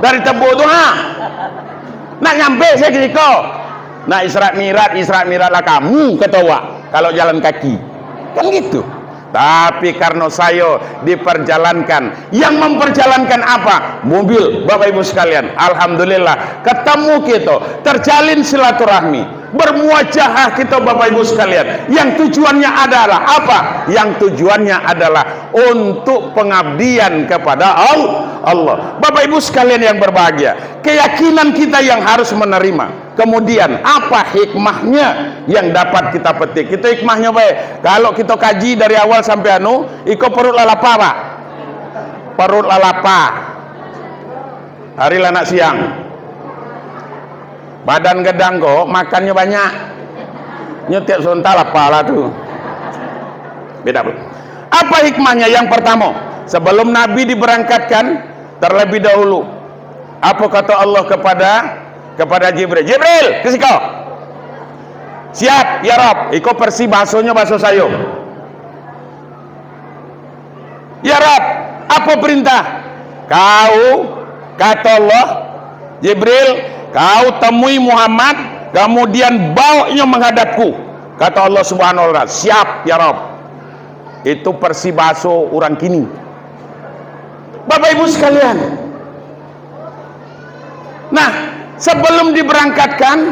Dari Tebo tu, ha? Nak nyampe sayo ke siko. Nak Isra Mi'raj, Isra Mi'raj lah kamu, kato awak, kalau jalan kaki. Kan gitu. Tapi karno sayo diperjalankan. Yang memperjalankan apa? Mobil, Bapak Ibu sekalian. Alhamdulillah, ketemu kito, terjalin silaturahmi, bermuajahah kito, Bapak Ibu sekalian. Yang tujuannya adalah apa? Yang tujuannya adalah untuk pengabdian kepada Al-, Allah. Bapak Ibu sekalian yang berbahagia, keyakinan kita yang harus menerima. Kemudian, apa hikmahnya yang dapat kita petik? Kito hikmahnyo bae. Kalau kito kaji dari awal sampai anu, iko perut lah lapa, Pak. Perut lah lapa. Hari lah nak siang. Badan gadang ko, makannyo banyak. Nyo tiap sontak lapa lah tu. Beda, Bro. Apa hikmahnya? Yang pertamo, sebelum Nabi diberangkatkan, terlebih dahulu, apo kato Allah kepada, kepada Jibril? "Jibril, ke siko." "Siap, ya Rabb." Iko persis bahasonyo, bahaso sayo. "Ya Rabb, apo perintah?" "Kau," kato Allah, "Jibril, kau temui Muhammad, kamudian bawoknyo manghadapku," kato Allah Subhanahu wa Taala. "Siap, ya Rabb." Itu persis bahaso urang kini. Bapak Ibu sekalian, nah, sebelum diberangkatkan,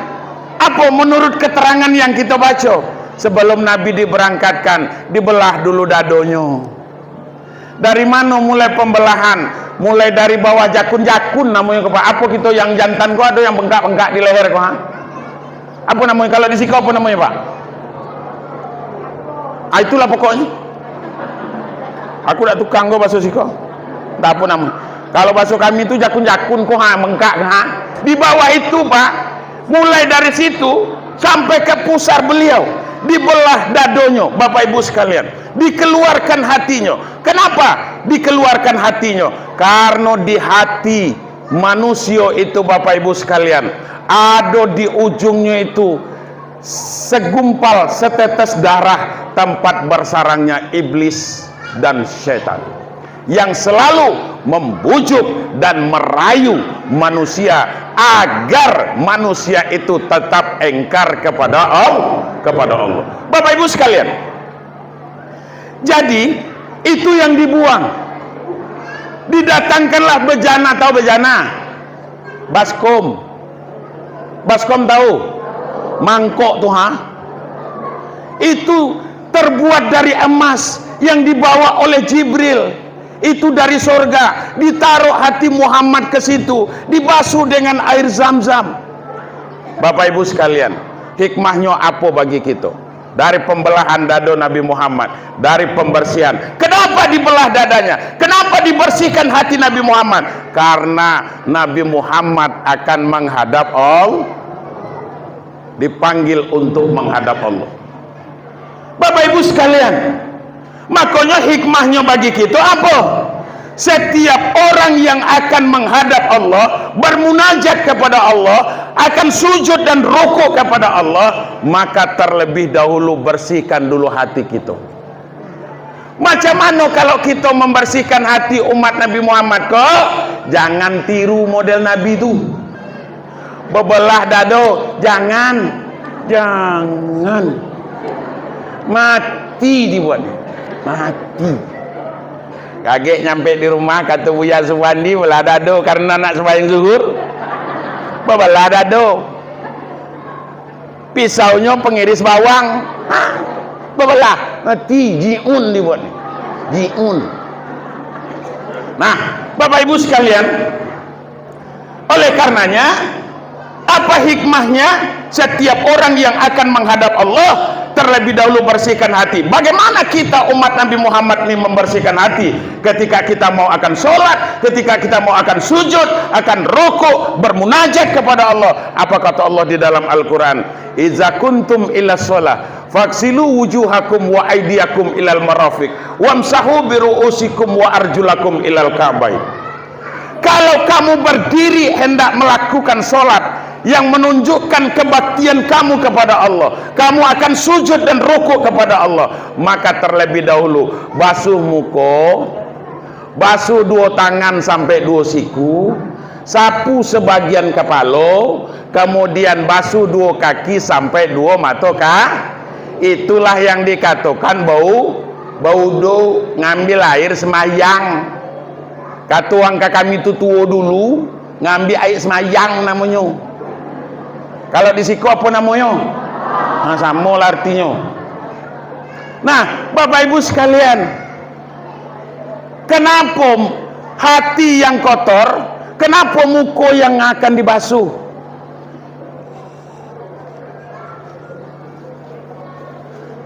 apo menurut keterangan yang kito baco? Sebelum Nabi diberangkatkan, dibelah dulu dadonyo. Dari mano mulai pembelahan? Mulai dari bawah jakun-jakun namonyo ko, Pak. Apo kito yang jantan ko ado yang bengkak-bengkak di leher ko, ha? Apo namonyo? Kalau di siko apo namonyo, Pak? Ah, itulah pokoknyo. Aku dak tukang ko baso siko. Dak apo namonyo. Kalau baso kami tu jakun-jakun ko, ha, bengkak, ha. Di bawah itu, Pak, mulai dari situ sampai ke pusar beliau, dibelah dadonyo, Bapak Ibu sekalian, dikeluarkan hatinyo. Kenapa dikeluarkan hatinyo? Karno di hati manusio itu, Bapak Ibu sekalian, ado di ujungnyo itu segumpal, setetes darah, tempat bersarangnya iblis dan setan yang selalu membujuk dan merayu manusia agar manusia itu tetap engkar kepada Allah, kepada Allah. Bapak Ibu sekalian, jadi, itu yang dibuang. Didatangkanlah bejana, tahu bejana? Baskom. Baskom tahu? Mangkok tu, ha? Itu terbuat dari emas yang dibawa oleh Jibril. Itu dari sorga, ditaruh hati Muhammad ke situ, dibasuh dengan air Zam-Zam. Bapak Ibu sekalian, hikmahnyo apo bagi kito? Dari pembelahan dado Nabi Muhammad, dari pembersihan. Kenapa dibelah dadanya? Kenapa dibersihkan hati Nabi Muhammad? Karena Nabi Muhammad akan menghadap Allah, dipanggil untuk menghadap Allah. Bapak Ibu sekalian, makonyo hikmahnyo bagi kito apo? Setiap orang yang akan menghadap Allah, bermunajat kepada Allah, akan sujud dan rukuk kepada Allah, maka terlebih dahulu bersihkan dulu hati kito. Macam mano kalau kito membersihkan hati umat Nabi Muhammad ko? Jangan tiru model Nabi tu. Babelah dado, jangan. Jangan. Mati dibuat. Mati. Kagek nyampe di rumah, kato Buya Suwandi, belah dado karena nak sembahyang zuhur. Babelah dado. Pisaunyo pengiris bawang. Ha? Babelah. Mati. Jiun dibuat. Jiun. Nah, Bapak Ibu sekalian, oleh karenanya, apa hikmahnya setiap orang yang akan menghadap Allah terlebih dahulu bersihkan hati? Bagaimana kita umat Nabi Muhammad ini membersihkan hati? Ketika kita mau akan sholat, ketika kita mau akan sujud, akan rukuk, bermunajat kepada Allah. Apa kata Allah di dalam Al-Quran? "Iza kuntum ila sholah, faksilu wujuhakum wa aidiakum ilal marafiq, wamsahu biru'usikum wa arjulakum ilal ka'bain." Kalau kamu berdiri hendak melakukan sholat yang menunjukkan kebaktian kamu kepada Allah, kamu akan sujud dan rukuk kepada Allah, maka terlebih dahulu basuh muko, basuh duo tangan sampai duo siku, sapu sebagian kapalo, kemudian basuh duo kaki sampai duo mato ka-, itulah yang dikatokan bau, baudu, ngambil air sembahyang. Kato urang ka kami tu tuo dulu, ngambil air sembahyang namonyo. Kalau di siko apo namonyo? Ha, samo lah artinyo. Nah, Bapak Ibu sekalian, kenapo hati yang kotor? Kenapo muko yang akan dibasuh?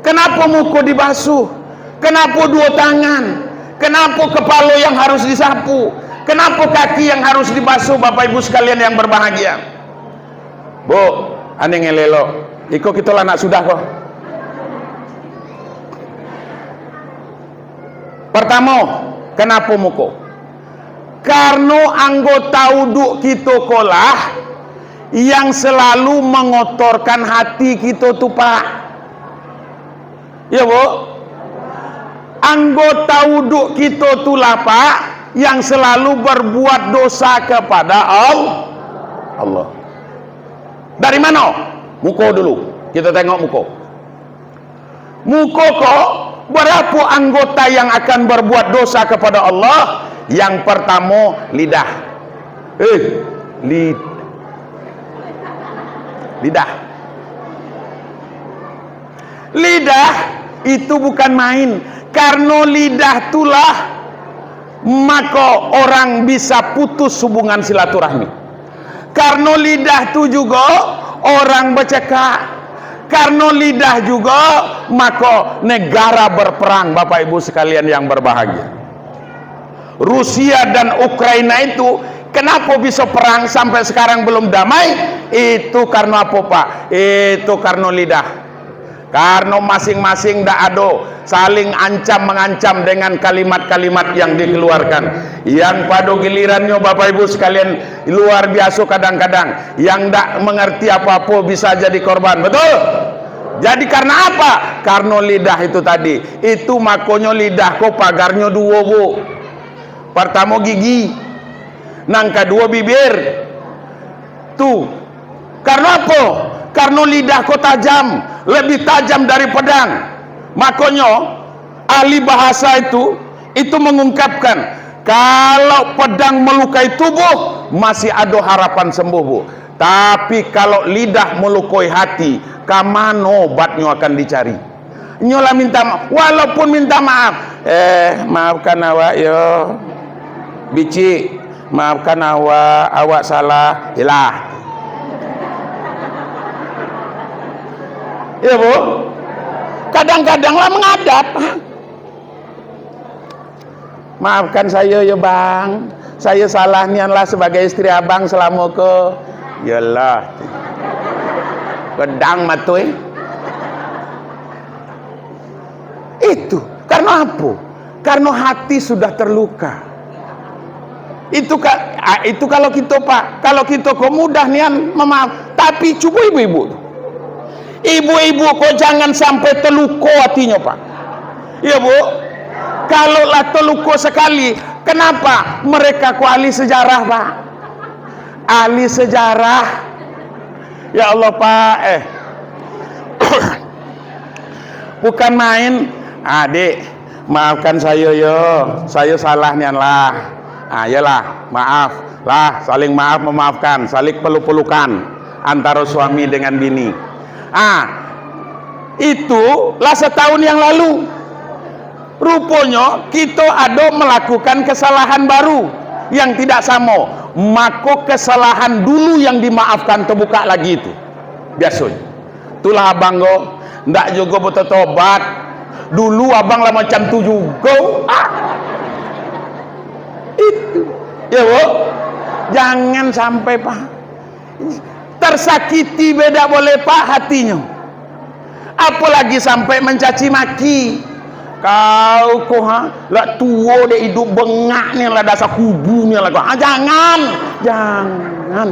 Kenapo muko dibasuh? Kenapo duo tangan? Kenapo kapalo yang harus disapu? Kenapo kaki yang harus dibasuh, Bapak Ibu sekalian yang berbahagia? Bu, aneng elok. Iko kito lah nak sudah ko. Partamo, kenapo muko? Karano anggota uduk kito ko lah yang selalu mangotorkan hati kito tu, Pak. Iyo, Bu? Anggota uduk kito tu lah, Pak, yang selalu berbuat dosa kepada Al-, Allah. Dari mano? Muko dulu. Kito tengok muko. Muko ko, barapo anggota yang akan berbuat dosa kepada Allah? Yang partamo, lidah. Eh, lid-, lidah. Lidah itu bukan main. Karano lidah tulah mako orang bisa putus hubungan silaturahmi. Karano lidah tu jugo orang bacakak. Karano lidah jugo mako negara berperang, Bapak Ibu sekalian yang berbahagia. Rusia dan Ukraina itu, kenapo bisa perang sampai sekarang belum damai? Itu karano apo, Pak? Itu karano lidah. Karano masing-masing dak ado, saling ancam-mangancam dengan kalimat-kalimat yang dikeluarkan. Yang pado gilirannyo, Bapak Ibu sekalian, luar biaso kadang-kadang. Yang dak mangarti apo-apo bisa jadi korban. Betul? Jadi karano apa? Karano lidah itu tadi. Itu makonyo lidah ko pagarnyo duo, Bu. Partamo gigi, nang kaduo bibir. Tu. Karano apo? Karano lidah ko tajam, lebih tajam dari pedang. Makonyo, ahli bahasa itu, itu mengungkapkan, kalau pedang melukai tubuh, masih ado harapan sembuh, Bu. Tapi kalau lidah melukai hati, ka mano obatnyo akan dicari? Nyo lah minta ma-, walaupun minta maaf, "Eh, maafkan awak yo. Bicik, maafkan awak, awak salah." Ilah. Iyo, Bu? Kadang-kadang lah mangadap. "Maafkan sayo yo, Bang. Sayo salah nian lah sabagai istri Abang salamo ko." Yolah. Pedang mato, eh. Itu. Karena apo? Karena hati sudah terluka. Itu ka-, ah, itu kalau kito, Pak, kalau kito ko mudah nian mamaaf, tapi cubo ibu-ibu tu. Ibu-ibu ko jangan sampai teluko hatinyo, Pak. Iyo, Bu. Kalau lah teluko sakali, kenapa? Mereka ko ahli sejarah, Pak. Ahli sejarah. Ya Allah, Pak, eh. Bukan main. "Ah, Dik, maafkan sayo yo. Sayo salah nian lah." Ah, iyolah, maaf. Lah, saling maaf memaafkan, saling peluk-pelukan antaro suami dengan bini. Ah, itu lah setahun yang lalu. Ruponyo, kito ado melakukan kesalahan baru yang tidak samo. Mako, kesalahan dulu yang dimaafkan, tabuka lagi itu. Biasonyo. Itulah abang ko, ndak jugo batotobat. Dulu abang lah macam tu jugo. Ah. Itu. Ya, Bu? Jangan sampai, Pak. Tersakiti be dak boleh, Pak, hatinyo. Apolagi sampai mencaci maki. Kau ko, ha, lah tuo dek iduik bengak ni lah, dasar kubu ni lah kau. Ah, jangan. Jangan.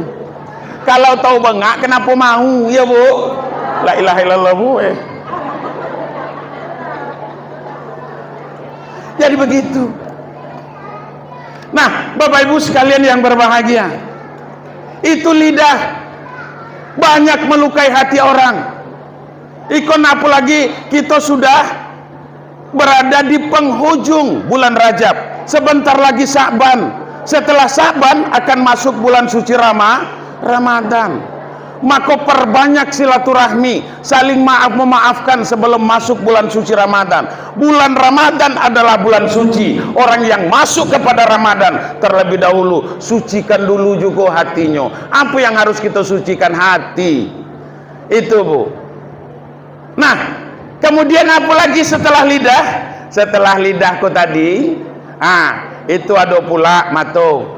Kalau tahu bengak, kenapo mau? Ya, Bu? La ilaha illallah, Bu, eh. Jadi begitu. Nah, Bapak Ibu sekalian yang berbahagia, itu lidah banyak melukai hati orang. Ikon, apolagi kito sudah berada di penghujung bulan Rajab. Sebentar lagi Sya'ban. Setelah Sya'ban akan masuk bulan suci Rama-, Ramadan. Mako, perbanyak silaturahmi, saling maaf memaafkan sebelum masuk bulan suci Ramadan. Bulan Ramadan adalah bulan suci. Orang yang masuk kepada Ramadan, terlebih dahulu, sucikan dulu jugo hatinyo. Apa yang harus kita sucikan? Hati. Itu, Bu. Nah, kemudian apa lagi setelah lidah? Setelah lidah ko tadi, ah, itu ado pula mato.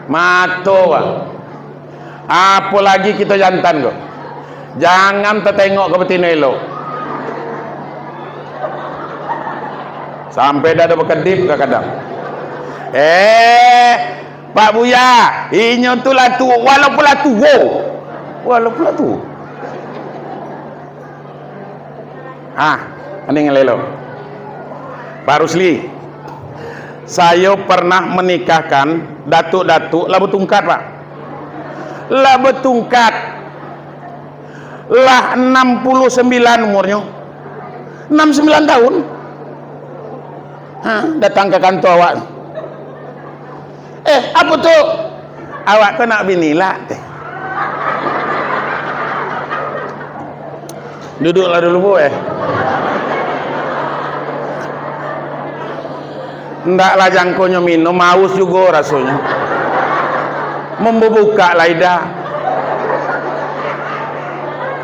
Mato, Pak. Apo lagi kito jantan ko. Jangan tatengok ka batino elok. Sampai dak ado bakedip kadang-kadang. Eh, Pak Buya, inyo tu lah tuo, walaupun lah tuo. Walaupun lah tuo. Ah, aning lelo. Pak Rusli, sayo pernah menikahkan datuk-datuk lah batungkat, Pak. Lah batungkat. Lah enam puluh sembilan umurnyo. Enam sembilan tahun. Ha, datang ka kantor awak. "Eh, apo tu?" "Awak ko nak bini lah, teh." "Duduklah dulu, Bu, eh." Ndaklah jangkonyo minum, aus jugo rasonyo. Mambubukak lai dah.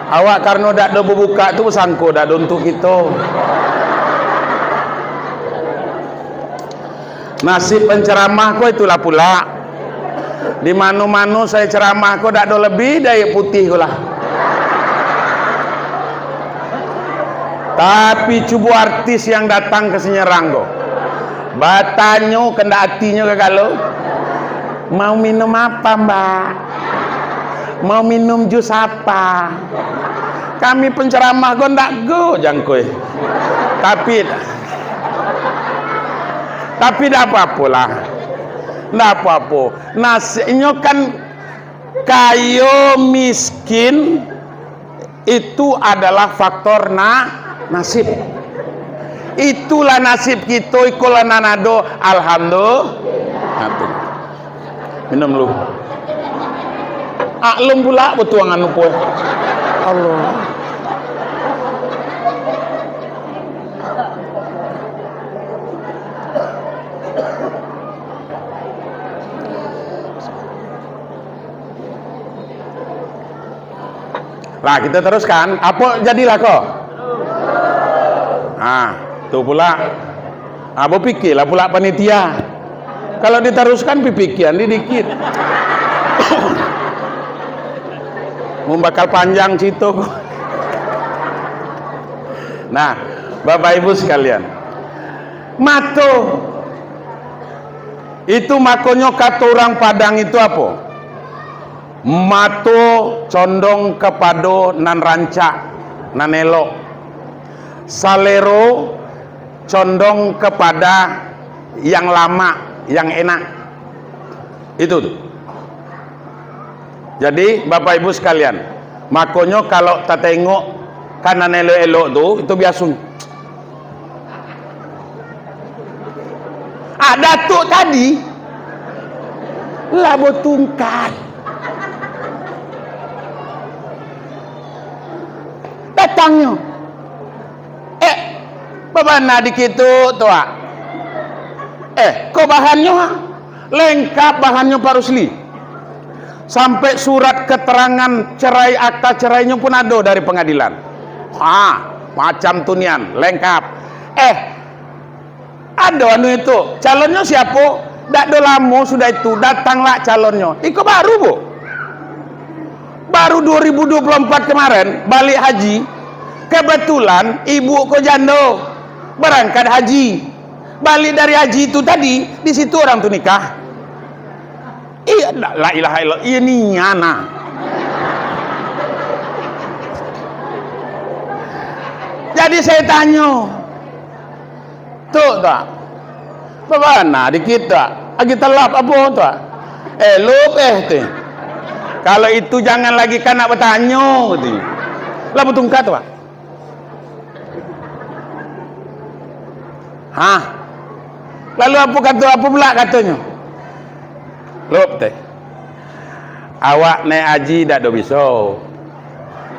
Awak karano dak do bubukak tu, basangko dak do untuak kito. Nasib penceramah ko itulah pula. Di mano-mano sayo ceramah ko dak do lebih dari aia putih ko lah. Tapi cubo artis yang datang ka Sinyerang ko. Batanyo kandak atinyo ka galo. "Mau minum apa, Mbak? Mau minum jus apa?" Kami penceramah ko ndak go jangkoi. Tapi, tapi ndak apo-apolah. Ndak apo-apo. Nasibnyo kan kayo miskin, itu adalah faktor na-, nasib. Itulah nasib kito, ikolah nan ado. Alhamdulillah. Minum lu. Aklum pula batuangan lupo. Allah. Lah, kita teruskan. Apo jadilah ko? Ah, tu pula. Ah, bapikialah pula panitia. Kalau ditaruihkan, pipikian di dikit. Mun bakal panjang carito ko. Nah, Bapak Ibu sekalian, mato itu, makonyo kato urang Padang itu apo? Mato condong kapado nan rancak, nan elok. Salero condong kapada yang lamak, yang enak. Itu tu. Jadi, Bapak Ibu sekalian, makonyo kalau tatengok ka nan elok-elok tu, itu biaso. Ah, Datuk tadi lah batungkat. Datangnyo. Eh, babana dikit tu, Tuak. Eh, ko bahannyo, ha? Lengkap bahannyo, Pak Rusli. Sampai surat keterangan cerai, akta cerainyo pun ado dari pengadilan. Ha, macam tu nian, lengkap. Eh, ado anu itu, calonnyo siapo? Dak do lamo sudah itu, datanglah calonnyo. Iko baru, Bu. Baru dua ribu dua puluh empat kemarin, balik haji. Kebetulan ibu ko jando, berangkat haji. Balik dari haji itu tadi, di situ orang tu nikah. Iya, la, la ilaha illallah, iya nian, nah. Jadi saya tanyo, tu, Tuak, babana dikit, Tuak, agi talap apo, Tuak? Eh, lup, eh, tu. Kalau itu jangan lagi kanak batanyo, tu. Lah batungkat, Tuak. Hah? Lalu apo kato, apo pula katonyo? Lop teh. Awak naik haji dak do biso.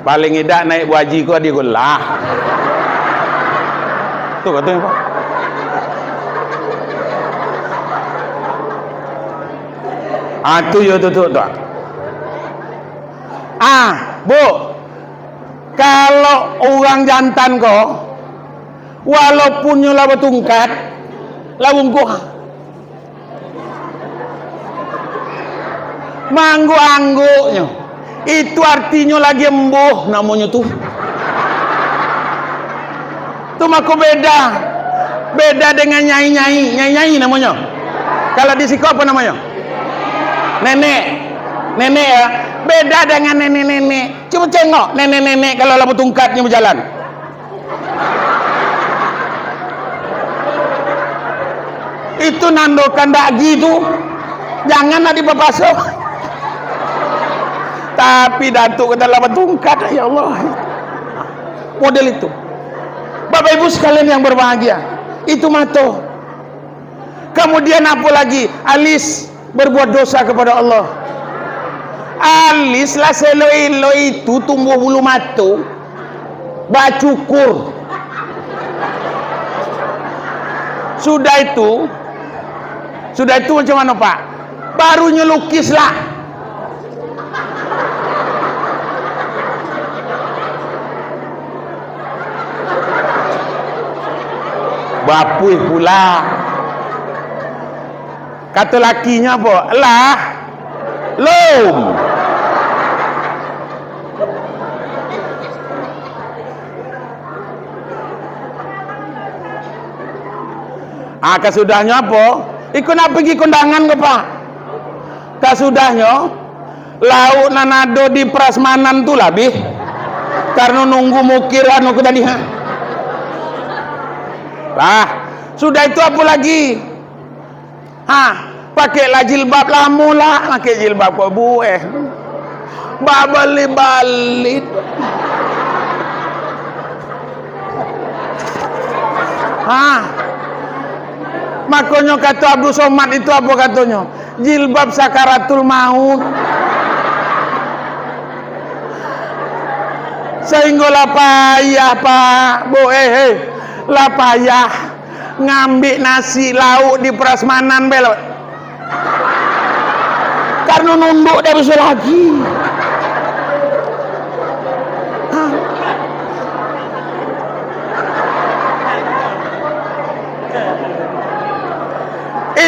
Paling idak naik bu haji ko di golah. Tu katonyo, Pak. Ah, tu yo tu, tu, tu. Ah, Bu. Kalau urang jantan ko, walaupun nyo lah batungkat, lah bungkuh. Maangguk-angguknyo, itu artinyo lagi embuh namonyo tu. Tu mako beda. Beda dengan nyai-nyai. Nyai-nyai namonyo. Kalau di siko apo namonyo? Nenek. Nenek, ya. Beda dengan nenek-nenek. Cubo tengok nenek-nenek kalau lah batungkatnyo bajalan. Itu nando kandak agi tu. Jangan nak dipapaso. Tapi Datuk kata lah batungkat, ya Allah. Model itu. Bapak Ibu sekalian yang berbahagia, itu mato. Kemudian apo lagi? Alis. Berbuat dosa kepada Allah. Alis lah saelok-elok itu tumbuah bulu mato, bacukur. Sudah itu, sudah itu macam mana, Pak? Baru nyo lukis lah. Bapuih pula. Kato lakinyo apo? Lah. Lom. Ah, kasudahnyo apo? Iko nak pigi kondangan ko, Pak? Kasudahnyo, lauk nan ado di prasmanan tu lah abih. Karano nunggu mukir anu ko tadi, ha. Lah, sudah itu apo lagi? Ha, pakeklah jilbab, lamo lah makek jilbab ko, Bu, eh. Babalit-balit. Ha. Makonyo kato Abdul Somad itu apo katonyo? Jilbab sakaratul maut. Sahinggo lah payah, Pak. Bu, eh, eh. Lah payah. Ngambik nasi lauk di prasmanan be lah. Karano nunduk dak bisa lagi. Ha.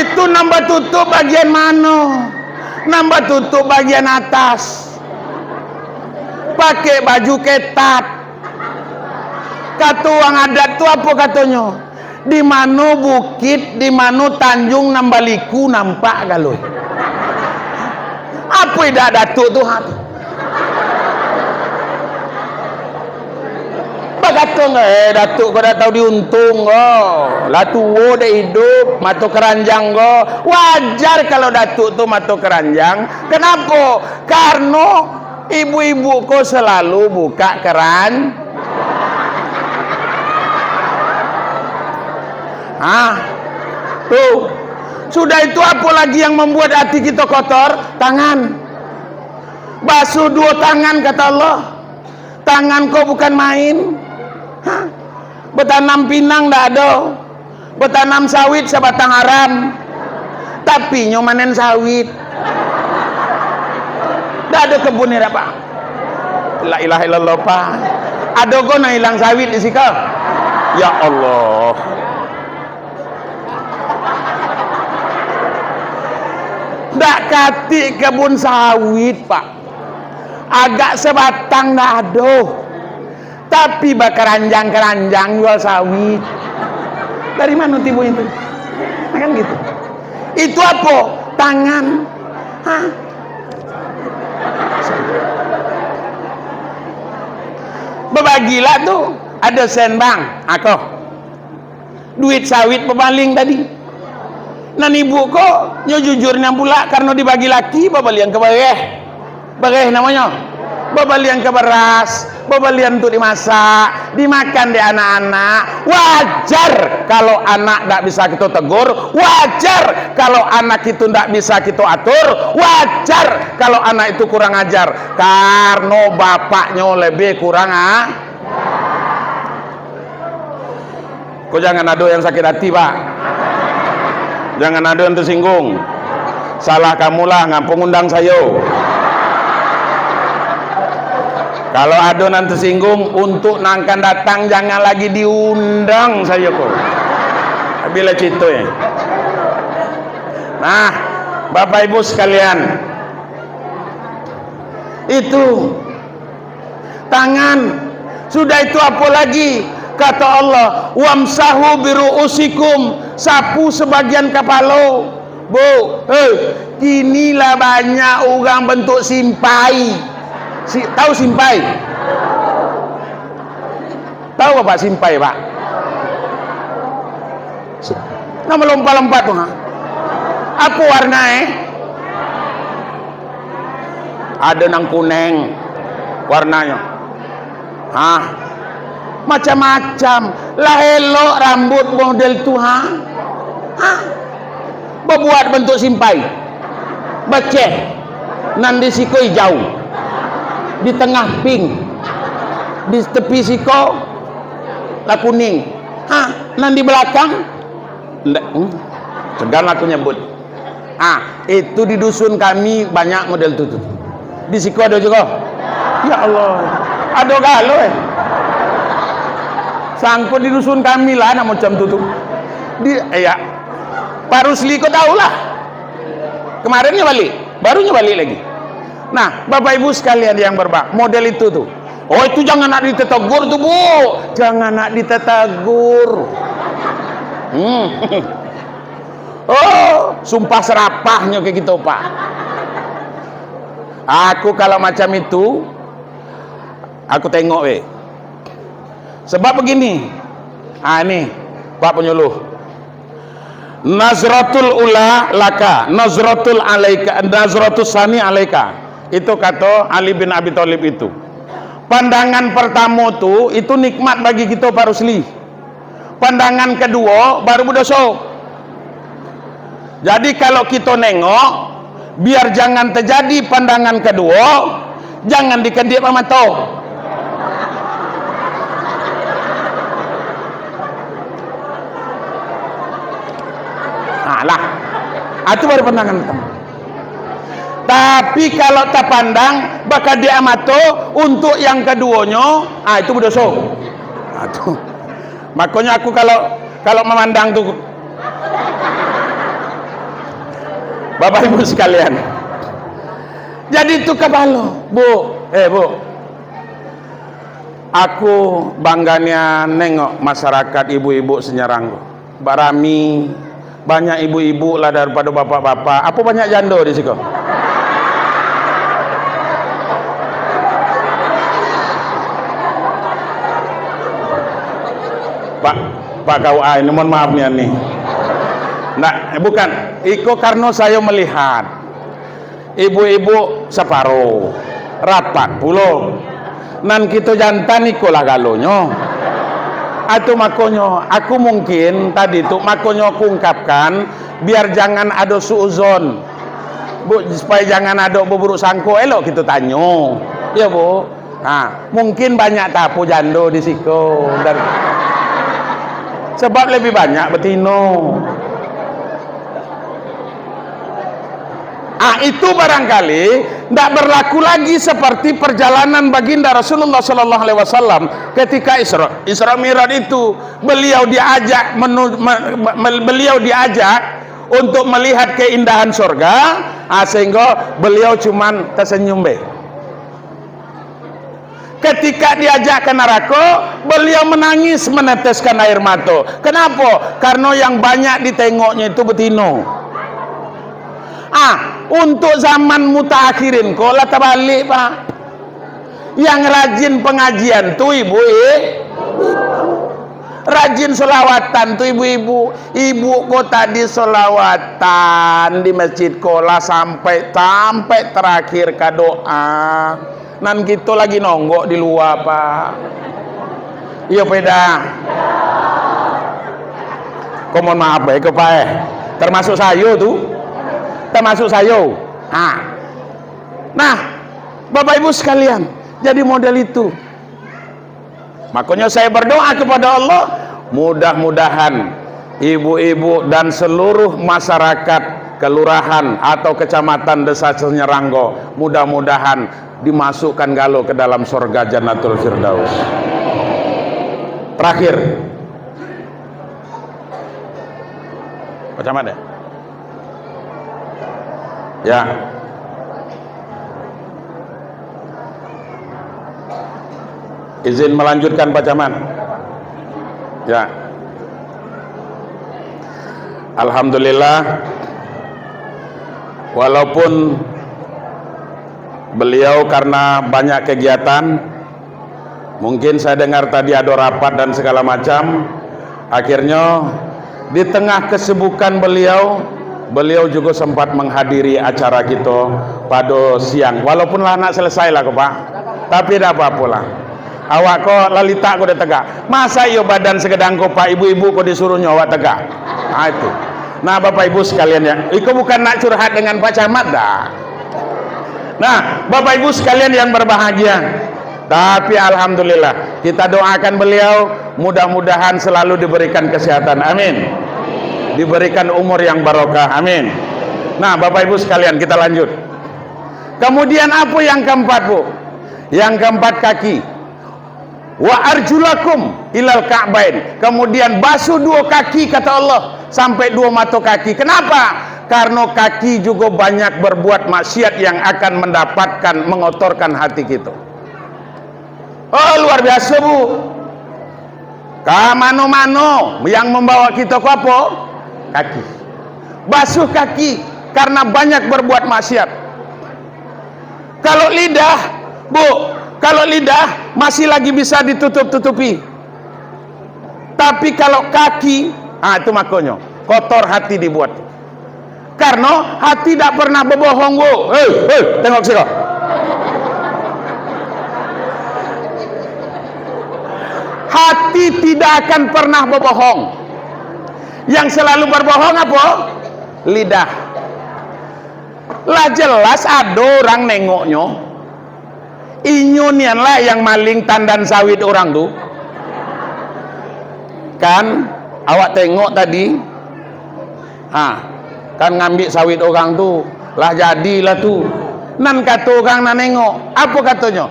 Itu nan batutup bagian mano? Nan batutup bagian atas. Pakai baju ketat. Kato urang adat tu apo katonyo? Di mano bukik, di mano tanjuang nan baliku nampak galo. Apo idak Datuak tu, ha? Bakato, "Eh, Datuak ko dak tahu diuntung ko. Lah tuo dak iduik, mato keranjang ko." Wajar kalau Datuak tu mato keranjang. Kenapo? Karano ibu-ibu ko salalu bukak keran-, ah, tu. Sudah itu, apo lagi yang membuat hati kito kotor? Tangan. Basuh duo tangan, kata Allah. Tangan ko bukan main. Ha? Batanam pinang ndak ado. Batanam sawit sabatang haram. Tapi nyo manen sawit. Ndak ado kebun ni, Pak. La ilaha illallah, Pak. Ado ko nan ilang sawit di siko? Ya Allah. Ndak katik kebun sawit, Pak. Agak sabatang ndak ado. Tapi bakaranjang-karanjang jual sawit. Dari mano tibo itu? Nah, kan gitu. Itu apo? Tangan. Hah? Babagilah tu. Ado sen, Bang. Ako. Duit sawit babaling tadi. Nan ibu ko, nyo jujur nian pula, karano dibagi laki, babalian ka bareh. Bareh namonyo. Babalian ka baras, babalian untuak dimasak, dimakan dek anak-anak. Wajar kalau anak dak bisa kito tegur, wajar kalau anak itu dak bisa kito atur, wajar kalau anak itu kurang ajar, karano bapaknyo lebih kurang a-, Ko jangan ado yang sakit hati, Pak. Jangan ado yang tersinggung. Salah kamulah, ngapo ngundang sayo. Kalau ado nan tersinggung, untuk nan akan datang, jangan lagi diundang sayo ko. Habislah cerito, eh. Nah, Bapak Ibu sekalian, itu tangan. Sudah itu apo lagi? Kata Allah, "Wamsahu biru'usikum," sapu sabagian kapalo. Bu, eh, kini lah banyak urang bantuak simpai. Si, tahu simpai? Tahu Bapak simpai, Pak? Nan malompat-lompat tu, ha? Apo warna, eh? Ado nan kuneng warnanyo. Hah? Macam-macam. Lah elok rambut model tu, ha? Hah? Babuat bantuak simpai. Baceh. Nan di siko ijau. Di tangah pink. Di tepi siko lah kuning. Hah? Nan di balakang? Ndak. Hmm. Segan aku nyebut. Ah, itu di dusun kami banyak model tu, tu. Di siko ado jugo. Ya Allah. Ado galo, eh. Sangko di dusun kami lah, nak macam tu, tu. Di, eh, ya. Pak Rusli ko tahulah. Kemarin nyo balik. Baru nyo balik lagi. Nah, Bapak Ibu sekalian yang berba-, model itu tu. Oh, itu jangan nak ditetegur tu, Bu. Jangan nak ditetegur. Hmm. Oh, sumpah serapahnyo ka kito, Pak. Aku kalau macam itu, aku tengok, weh. Sebab begini. Ah, ni, Pak Penyuluh. Nazratul ula laka, nazratul alaika, nazratus sani alaika. Itu kato Ali bin Abi Thalib itu. Pandangan pertamo tu, itu nikmat bagi kito, Pak Rusli. Pandangan kaduo baru badoso. Jadi, kalau kito nengok, biar jangan tajadi pandangan kaduo, jangan dikadiak mato. Nah, lah. Ah, itu baru pandangan pertamo. Tapi, kalau tapandang bakadiak mato untuk yang kaduonyo, ah, itu badoso. Ah, tu. Makonyo aku kalau, kalau mamandang tu, Bapak Ibu sekalian, jadi tu kapalo, Bu, eh, Bu, aku bangga nian nengok masyarakat ibu-ibu Senyerang ko. Barami, banyak ibu-ibu lah daripado bapak-bapak. Apo banyak jando di siko? Pak, Pak K U A ini, mohon maaf nian ni. Ndak, bukan. Iko karano sayo melihat. Ibu-ibu saparo, rapat pulo. Nan kito jantan ikolah galonyo. Atu makonyo, aku mungkin tadi tu makonyo aku ungkapkan, biar jangan ado suuzon. Bu, supaya jangan ado baburuk sangko, elok kito tanyo. Iyo, Bu. Ha, mungkin banyak tapo jando di siko. Dan, sebab lebih banyak betino. Ah, itu barangkali ndak berlaku lagi seperti perjalanan Baginda Rasulullah sallallahu alaihi wasallam ketika Isra, Isra Mi'raj itu. Beliau diajak menu, me, me, beliau diajak untuk melihat keindahan sorga, ah, sehingga beliau cuman tersenyum be. Ketika diajak ka narako, beliau menangis, meneteskan air mato. Kenapo? Karano yang banyak ditengoknyo itu betino. Ah, untuk zaman mutaakhirin ko lah tabalik, Pak. Yang rajin pengajian tu ibu, eh? Rajin solawatan tu ibu-ibu. Ibu ko tadi solawatan di masjid ko lah sampai, sampai terakhir ka doa. Nan kito lagi nonggok di lua, Pak. Iyo, peda. Ko mohon maaf bae ko, Pak, eh. Termasuk sayo tu. Termasuk sayo. Ha. Nah, Bapak Ibu sekalian, jadi model itu. Makonyo saya berdoa kepada Allah, mudah-mudahan ibu-ibu dan seluruh masyarakat kelurahan atau kecamatan Desa Senyerang ko, mudah-mudahan dimasukkan galo ke dalam sorga Jannatul Firdaus. Terakhir, Pak Camat, ya? Ya. Izin melanjutkan, Pak Camat? Ya. Alhamdulillah, walaupun beliau karena banyak kegiatan, mungkin saya dengar tadi ado rapat dan segala macam. Akhirnyo, di tengah kesibukan beliau, beliau jugo sempat menghadiri acara kito pado siang. Walaupun lah nak selesai lah ko, Pak. Tapi dak apo-apolah. Awak ko lah litak ko dah tegak. Masa iyo badan segedang ko, Pak, ibu-ibu ko disuruhnyo awak tegak? Ah, itu. Nah, Bapak Ibu sekalian, ya. Iko bukan nak curhat dengan Pak Camat, dah. Nah, Bapak Ibu sekalian yang berbahagia, tapi alhamdulillah, kita doakan beliau, mudah-mudahan selalu diberikan kesehatan. Amin. Diberikan umur yang barokah. Amin. Nah, Bapak Ibu sekalian, kita lanjut. Kemudian apa yang keempat, Bu? Yang keempat, kaki. "Wa arjulakum ilal ka'bain." Kemudian basuh duo kaki, kata Allah, sampai duo mato kaki. Kenapa? Karena kaki juga banyak berbuat maksiat yang akan mendapatkan, mengotorkan hati kita. Oh, luar biasa, Bu. Ka mano-mano yang membawa kita ko apo? Kaki. Basuh kaki, karena banyak berbuat maksiat. Kalau lidah, Bu, kalau lidah masih lagi bisa ditutup-tutupi. Tapi kalau kaki, ah, itu makonyo, kotor hati dibuat. Karena hati tidak pernah berbohong, Bu. Hei, hei, tengok siko. Hati tidak akan pernah berbohong. Yang selalu berbohong apa? Lidah. Lah jelas ado urang nengoknyo. Inyo nian lah yang maling tandan sawit urang tu. Kan, awak tengok tadi. Ha, kan ngambik sawit urang tu. Lah jadilah tu. Nan kato urang nan nengok. Apo katonyo?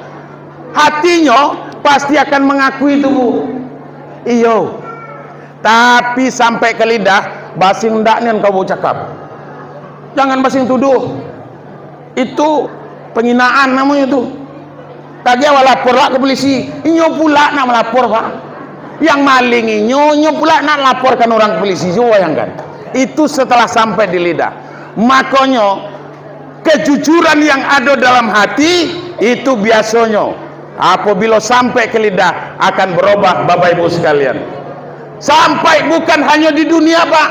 Hatinyo pasti akan mangakui tu, Bu. Iyo. Tapi sampai ka lidah, basing ndak nian kau bacakap. Jangan basing tuduh. Itu penghinaan namonyo tu. Tadi awak lapor lah ka polisi. Inyo pula nak malapor, Pak. Yang maling inyo, inyo pula nak laporkan urang ka polisi. Cubo bayangkan. Itu setelah sampai di lidah. Makonyo, kejujuran yang ado dalam hati, itu biasonyo, apabilo sampai ka lidah, akan berubah, Bapak Ibu sekalian. Sampai bukan hanyo di dunia, Pak.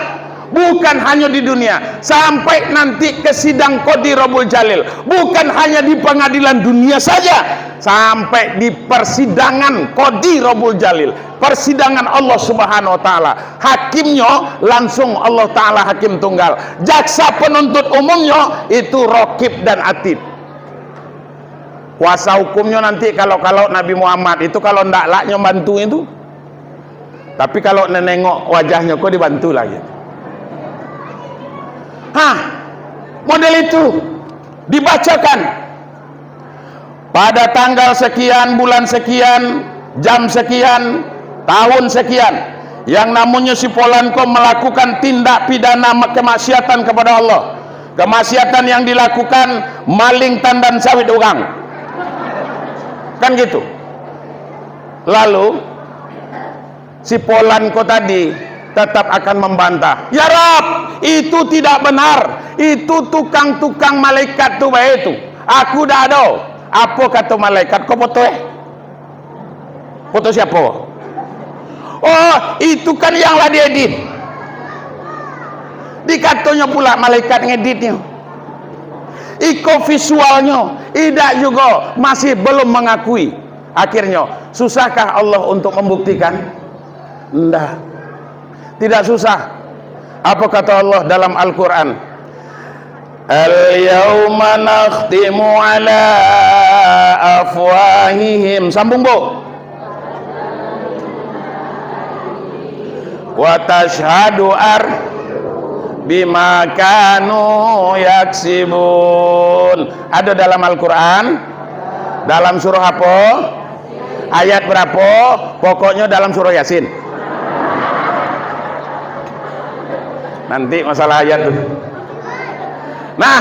Bukan hanyo di dunia. Sampai nanti ka sidang Qadi Rabbul Jalil. Bukan hanya di pengadilan dunia saja. Sampai di persidangan Qadi Rabbul Jalil. Persidangan Allah Subhanahu wa Ta'ala. Hakimnyo langsung Allah Ta'ala Hakim Tunggal. Jaksa penuntut umumnyo itu Raqib dan Atid. Kuasa hukumnyo nanti kalau-kalau Nabi Muhammad itu, kalau ndak lah nyo bantu itu. Tapi kalau nengok wajahnyo ko dibantu lah gitu. Hah, model itu dibacakan. Pada tanggal sekian, bulan sekian, jam sekian, tahun sekian, yang namonyo si Polan ko melakukan tindak pidana ma-, kemaksiatan kepada Allah. Kemaksiatan yang dilakukan, maling tandan sawit urang. Kan gitu. Lalu, si Polan ko tadi tetap akan membantah, "Ya Rab, itu tidak benar. Itu tukang-tukang malaikat tu bae tu. Aku dak ado." Apo kato malaikat ko, foto eh? Foto siapo? "Oh, itu kan yang lah diedit." Dikatonyo pula malaikat ngeditnyo. Iko visualnyo, idak jugo, masih belum mengakui. Akhirnyo, susahkah Allah untuk membuktikan? Ndak. Tidak susah. Apa kata Allah dalam Al-Quran? "Al-yauma nakhtimu ala afwahihim." Sambung, Bu. "Wa tashhadu ar bima kanu yaksibun." Ada dalam Al-Quran? Dalam surah apa? Ayat berapa? Pokoknya dalam surah Yasin. Nanti masalah ayat tu. Nah,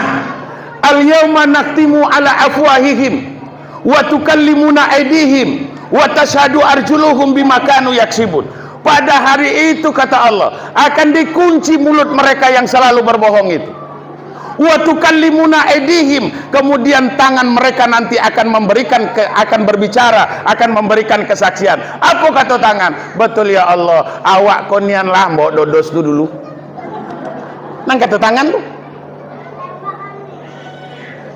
"Al-yauma nakhtimu ala afwahihim, wa tukallimuna aidihim, wa tashhadu arjuluhum bima kanu yaksibun." Pada hari itu, kata Allah, akan dikunci mulut mereka yang selalu berbohong itu. "Wa tukallimuna aidihim," kemudian tangan mereka nanti akan memberikan ke-, akan berbicara, akan memberikan kesaksian. Apa kata tangan? "Betul ya Allah, awak ko nian lah mbok dodos tu dulu." Nan kata tangan tu.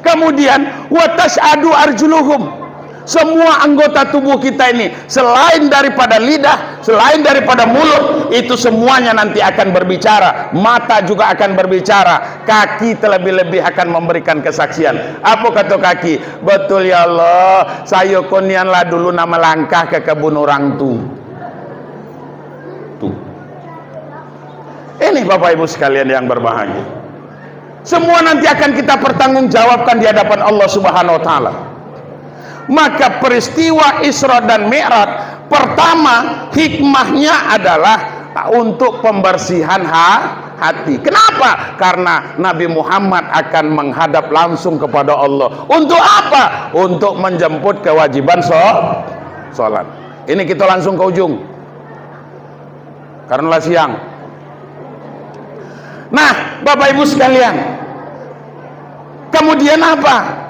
Kemudian, "Wa tashhadu arjuluhum." Semua anggota tubuh kita ini, selain daripada lidah, selain daripada mulut, itu semuanya nanti akan berbicara. Mata juga akan berbicara. Kaki terlebih-lebih akan memberikan kesaksian. Apa kata kaki? "Betul ya Allah, sayo ko nian lah dulu nak malangkah ka kabun urang tu." Tuh. Ini Bapak Ibu sekalian yang berbahagia. Semua nanti akan kita pertanggungjawabkan di hadapan Allah Subhanahu wa Ta'ala. Maka peristiwa Isra dan Mi'raj, pertama, hikmahnya adalah untuk pembersihan ha-, hati. Kenapa? Karena Nabi Muhammad akan menghadap langsung kepada Allah. Untuk apa? Untuk menjemput kewajiban so-, sholat. Ini kita langsung ke ujung. Karena lah siang. Nah, Bapak Ibu sekalian, kemudian apa?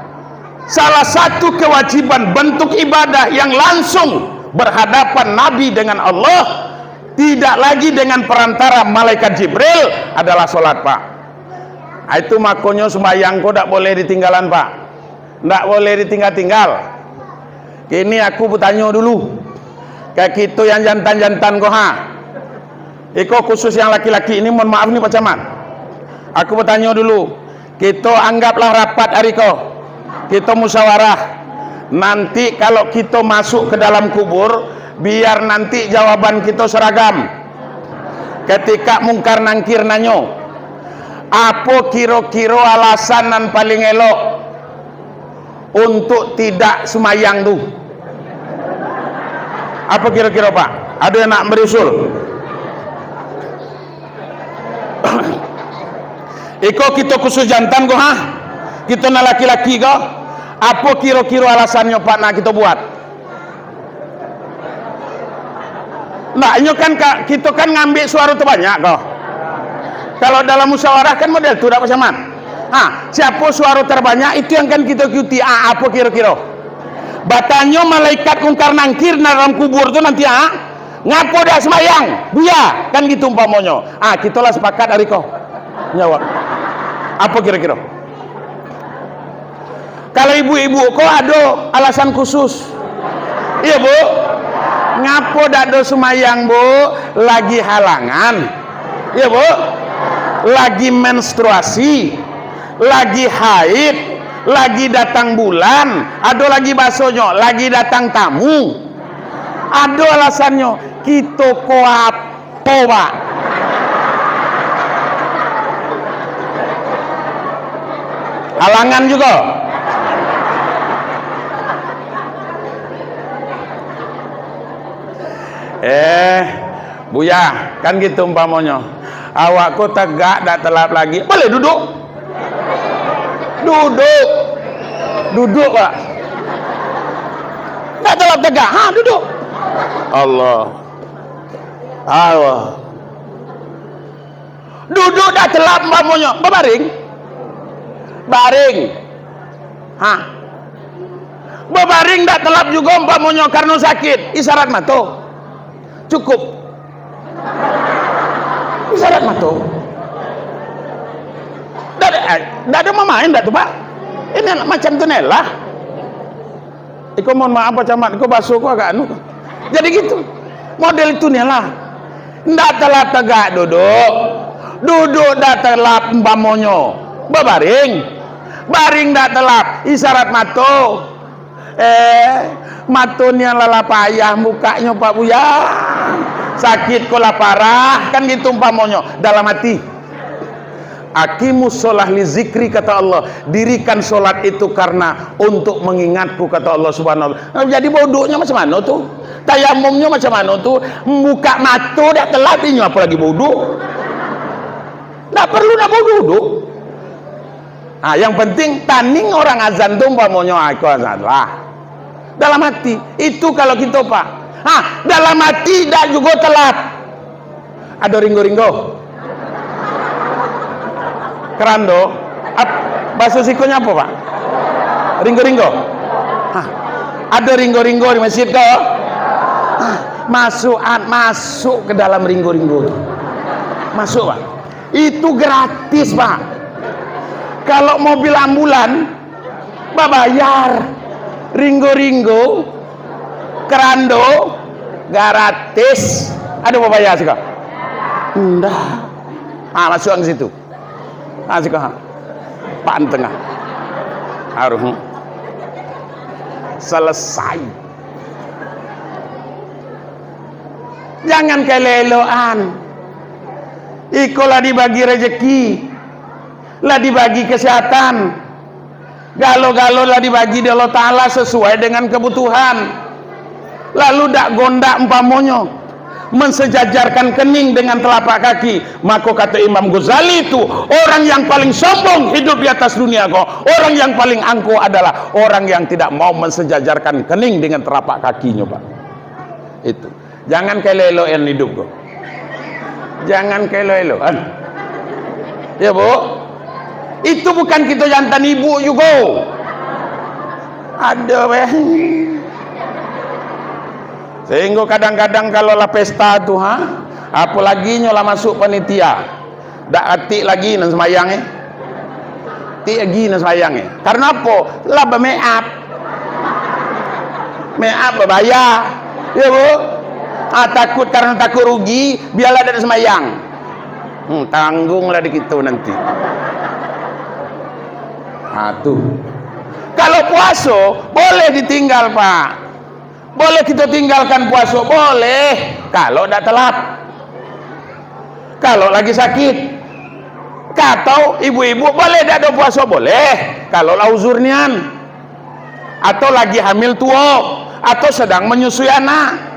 Salah satu kewajiban bentuk ibadah yang langsung berhadapan Nabi dengan Allah, tidak lagi dengan perantara malaikat Jibril, adalah sholat, Pak. Ah, itu makonyo sembahyang ko dak boleh ditinggalan, Pak. Ndak boleh ditinggal-tinggal. Kini aku batanyo dulu ka kito yang jantan-jantan ko, ha. Iko khusus yang laki-laki ini, mohon maaf ni, Pak Camat. Aku batanyo dulu. Kito anggaplah rapat ari ko. Kito musyawarah. Nanti kalau kito masuk ke dalam kubur, biar nanti jawaban kito seragam. Ketika Mungkar Nangkir nanyo, "Apo kiro-kiro alasan nan paling elok untuk tidak sumayang tu?" Apa kiro-kiro, Pak? Ada yang nak beri usul? Iko kito khusus jantan ko, ha? Kito nan laki-laki ko, apo kiro-kiro alasannyo, Pak, nak kito buat? Ndak, inyo kan ka-, kito kan ngambek suaro terbanyak ko. Kalau dalam musyawarah kan model tu, dak, Pak Camat? Ha, siapo suaro terbanyak, itu yang kan kito ikuti. Ah, apo kiro-kiro? Batanyo malaikat Mungkar Nangkir dalam kubur tu nanti, ah, "Ngapo dak sumbayang, Buya?" Kan gitu umpamonyo. Ah, kito lah sepakat ari ko. Jawab. Apo kiro-kiro? Kalau ibu-ibu ko ado alasan khusus. Iyo, Bu? Ngapo dak ado sumayang, Bu? Lagi halangan. Iyo, Bu? Lagi menstruasi, lagi haid, lagi datang bulan, ado lagi basonyo, lagi datang tamu. Ado alasannyo, kito ko apo, Pak? Halangan jugo. Eh, Buya, kan gitu umpamonyo. Awak ko tegak, dak telap lagi. Boleh duduk? Duduk. Duduk, Pak. Dak telap tegak. Ha, duduk. Allah. Allah. Duduk dak telap umpamonyo. Babaring. Baring. Ha. Babaring dak telap jugo umpamonyo karano sakit. Isyarat mato. Cukup. Isyarat mato. Dak ado, eh, dak ado mamain dak tu, Pak? Ini macam tu lah. Iko mohon maaf, Pak Camat, iko baso ko agak anu. Jadi gitu. Model itu ni lah. Ndak telap tegak duduk. Duduk dak telap umpamonyo. Babaring. Baring dak telap. Isyarat mato. Eh, mato nian lah, lah payah bukaknyo, Pak Buya. Sakit ko lah parah. Kan gitu umpamonyo. Dalam hati. "Aqimus sholah li zikri," kata Allah, "dirikan sholat itu karena untuk mengingatku," kata Allah Subhanahu wa Ta'ala. Jadi bauduknyo macam mano tu? Tayamumnyo macam mano tu? Buka mato dak telap inyo, apolagi bauduk. Dak perlu nak bauduk. Ah, yang penting taning orang azan tu umpamonyo, ah, iko azan lah. Dalam hati. Itu kalau kito, Pak. Ha, dalam hati dak jugo telap. Ado ringgo-ringgo. Kerando. Ap-, baso sikonyo apo, Pak? Ringgo-ringgo. Ha. Ado ringgo-ringgo di masjid ko? Ha. Masuk, an-, masuk ke dalam ringgo-ringgo tu. Masuk, Pak. Itu gratis, Pak. Kalau mobil ambulan, babayar. Ringgo-ringgo, kerando, gratis. Ado babayar siko? Ndak. Ah, masuk ka situ. Ah, siko, ha. Pan tengah. Aduh. Selesai. Jangan kaelo-eloan. Iko lah dibagi rezeki, lah dibagi kesehatan. Galo-galo lah dibagi dek Allah Ta'ala sasuai dengan kebutuhan. Lalu dak gondak umpamonyo, mensejajarkan kening dengan telapak kaki, mako kata Imam Ghazali tu, orang yang paling sombong hidup di atas dunia ko, orang yang paling angkuh adalah orang yang tidak mau mensejajarkan kening dengan telapak kakinyo, Pak. Itu. Jangan kaelo-eloan idup ko. Jangan kaelo-eloan. Ya, Bu? Itu bukan kito jantan ibu jugo. Ado, weh. Sehinggo kadang-kadang kalau lah pesta tu, ha? Apolagi nyo lah masuk panitia. Dak atik lagi nan sembayang, eh. Atik lagi nan sembayang, eh. Karena apo? Lah ba-make up. Make up babaya. Ya, Bu? Ah, takut, karena takut rugi, biarlah dak sembayang. Hmm, tangguanglah di kito nanti. Ha, tu. Kalau puaso, boleh ditinggal, Pak. Boleh kito tinggalkan puaso? Boleh, kalau dak telap. Kalau lagi sakit. Atau ibu-ibu, boleh dak ado puaso? Boleh, kalau lah uzur nian. Atau lagi hamil tuo, atau sedang menyusui anak.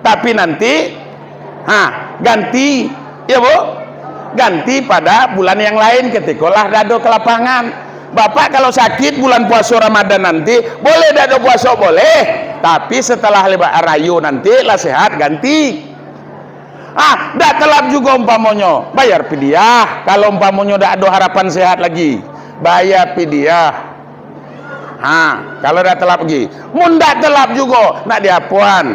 Tapi nanti, ha, ganti, ya, Bu? Ganti pada bulan yang lain, katiko lah dak ado kelapangan. Bapak kalau sakit bulan puaso Ramadan nanti, boleh dak ado puaso? Boleh. Tapi setelah lewat rayo nanti lah sehat, ganti. Ah, dak telap jugo umpamonyo, bayar pidiah. Kalau umpamonyo dak ado harapan sehat lagi, bayar pidiah. Ha, kalau dak telap lagi. Mun dak telap jugo, nak diapoan?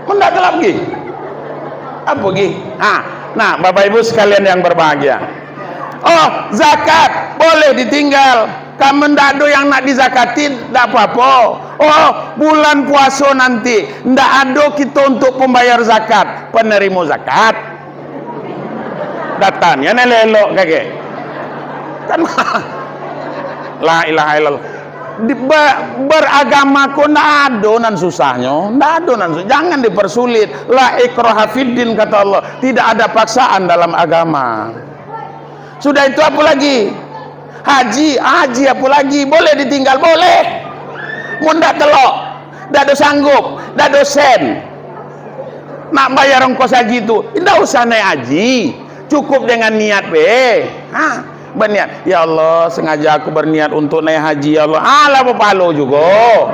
Mun dak telap lagi, apo lagi? Ha, nah, Bapak Ibu sekalian yang berbahagia. Oh, zakat boleh ditinggal. Kamu ndak ado yang nak dizakati, ndak apo-apo. Oh, bulan puaso nanti, ndak ado kito untuk pembayar zakat, penerimo zakat. Datang, ya, elok-elok kagek. Kan, la ilaha illallah. Di, be-, beragama ko ndak ado nan susahnyo, ndak ado nan su-, jangan dipersulit. La ikraha fiddin, kata Allah. Tidak ada paksaan dalam agama. Sudah itu, apa lagi? Haji, haji apa lagi? Boleh ditinggal? Boleh. Mun dak telok, dak ado sanggup, dak ado sen nak bayar ongkos haji tu, indak usah naik haji. Cukup dengan niat be. Ha, berniat, "Ya Allah, sengaja aku berniat untuk naik haji, ya Allah." Ah, lah bapahalo jugo.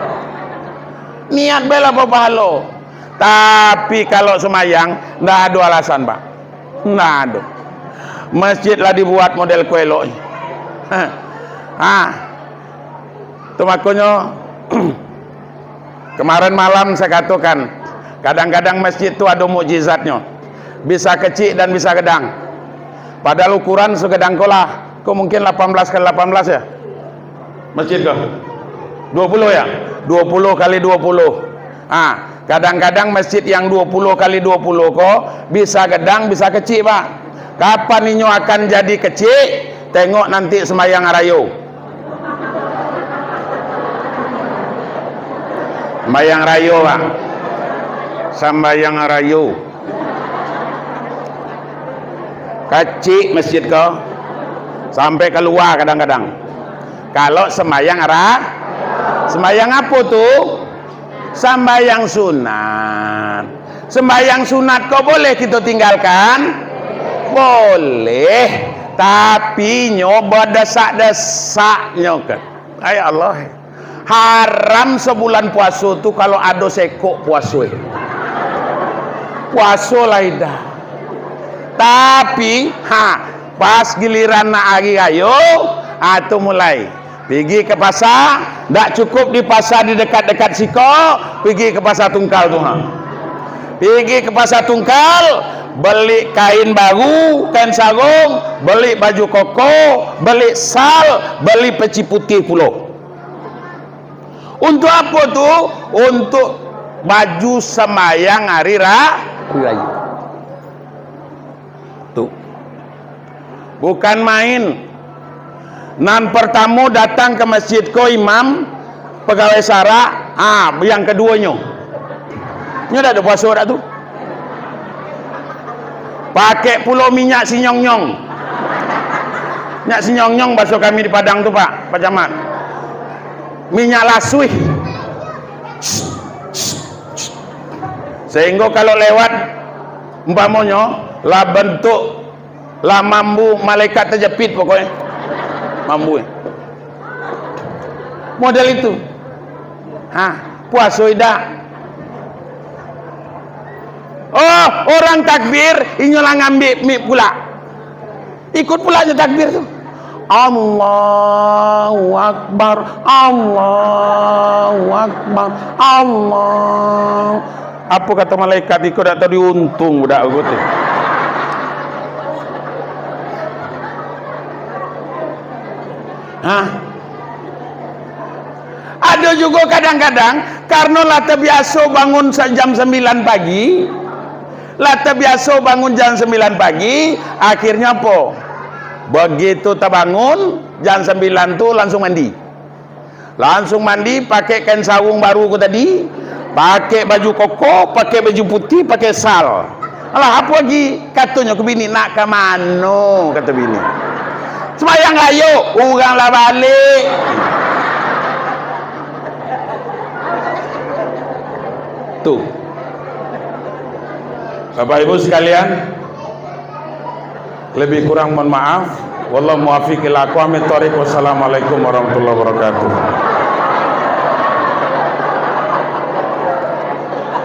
Niat be lah bapahalo. Tapi kalau sumayang, ndak ado alasan, Pak. Ndak ado. Masjid lah dibuat model ko elok. Ha. Ha. Tu makonyo, kemarin malam saya katakan, kadang-kadang masjid tu ado mukjizatnyo. Bisa kecik dan bisa gedang. Padahal ukuran segedang ko lah, ko mungkin lapan belas kali lapan belas ya? Masjid ko? Dua puluh ya? Dua puluh kali dua puluh. Ah, kadang-kadang masjid yang dua puluh kali dua puluh ko bisa gedang, bisa kecik, Pak. Kapan inyo akan jadi kecik? Tengok nanti sembahyang rayo. Sembahyang rayo, Pak. Sembahyang rayo. Kecik masjid ko, sampai kalua kadang-kadang. Kalau sembahyang ra-, sembahyang apo tu? Sembahyang sunat. Sembahyang sunat ko boleh kito tinggalkan? Boleh. Tapi nyo badesak-desaknyo kan. Ai Allah. Haram sabulan puaso tu kalau ado sekok puaso. Puaso lah indak. Tapi, ha, pas giliran nak ari rayo, ha, tu mulai. Pigi ka pasa, ndak cukup di pasa di dekat-dekat siko, pigi ka pasa Tungkal tu, ha. Pigi ka pasa Tungkal, beli kain baru, kain sarung, beli baju koko, beli sal, beli peci putih pulo. Untuk apo tu? Untuk baju sambayang ari ra-, ari rayo. Tu. Bukan main. Nan partamo datang ka masjid ko imam, pagawai sara, ah, yang kaduonyo. Nyo dak ado puaso dak tu? Pakai pulo minyak sinyong-nyong. Minyak sinyong-nyong baso kami di Padang tu, Pak, Pak Camat. Minyak lasuih. Sehinggo kalau lewat, umpamonyo, lah bantuak, lah mambu malaikat tajapit pokoknyo. Mambu. Model itu. Ha, puaso indak? Oh, orang takbir, inyo lah ngambik mik pula. Ikut pula jo takbir tu. Allahu Akbar, Allahu Akbar, Allah. Apo kato malaikat, "Iko dak tau diuntung budak ko tu." Hah? Ado jugo kadang-kadang, karano lah tabiaso bangun sa-, jam sambilan pagi, lah tabiaso bangun jam sambilan pagi, akhirnyo apo? Bagitu tabangun, jam sambilan tu langsung mandi. Langsung mandi, pakai kain sarung baru ko tadi, pakai baju koko, pakai baju putih, pakai sal. Alah, apo lagi? Katonyo ka bini, "Nak ka mano?" kato bini. "Sumbayang rayo, urang lah balek." Tu. Bapak Ibu sekalian, lebih kurang mohon maaf. Wallahu muwaffiq ila aqwamit thariq. Wassalamualaikum warahmatullahi wabarakatuh.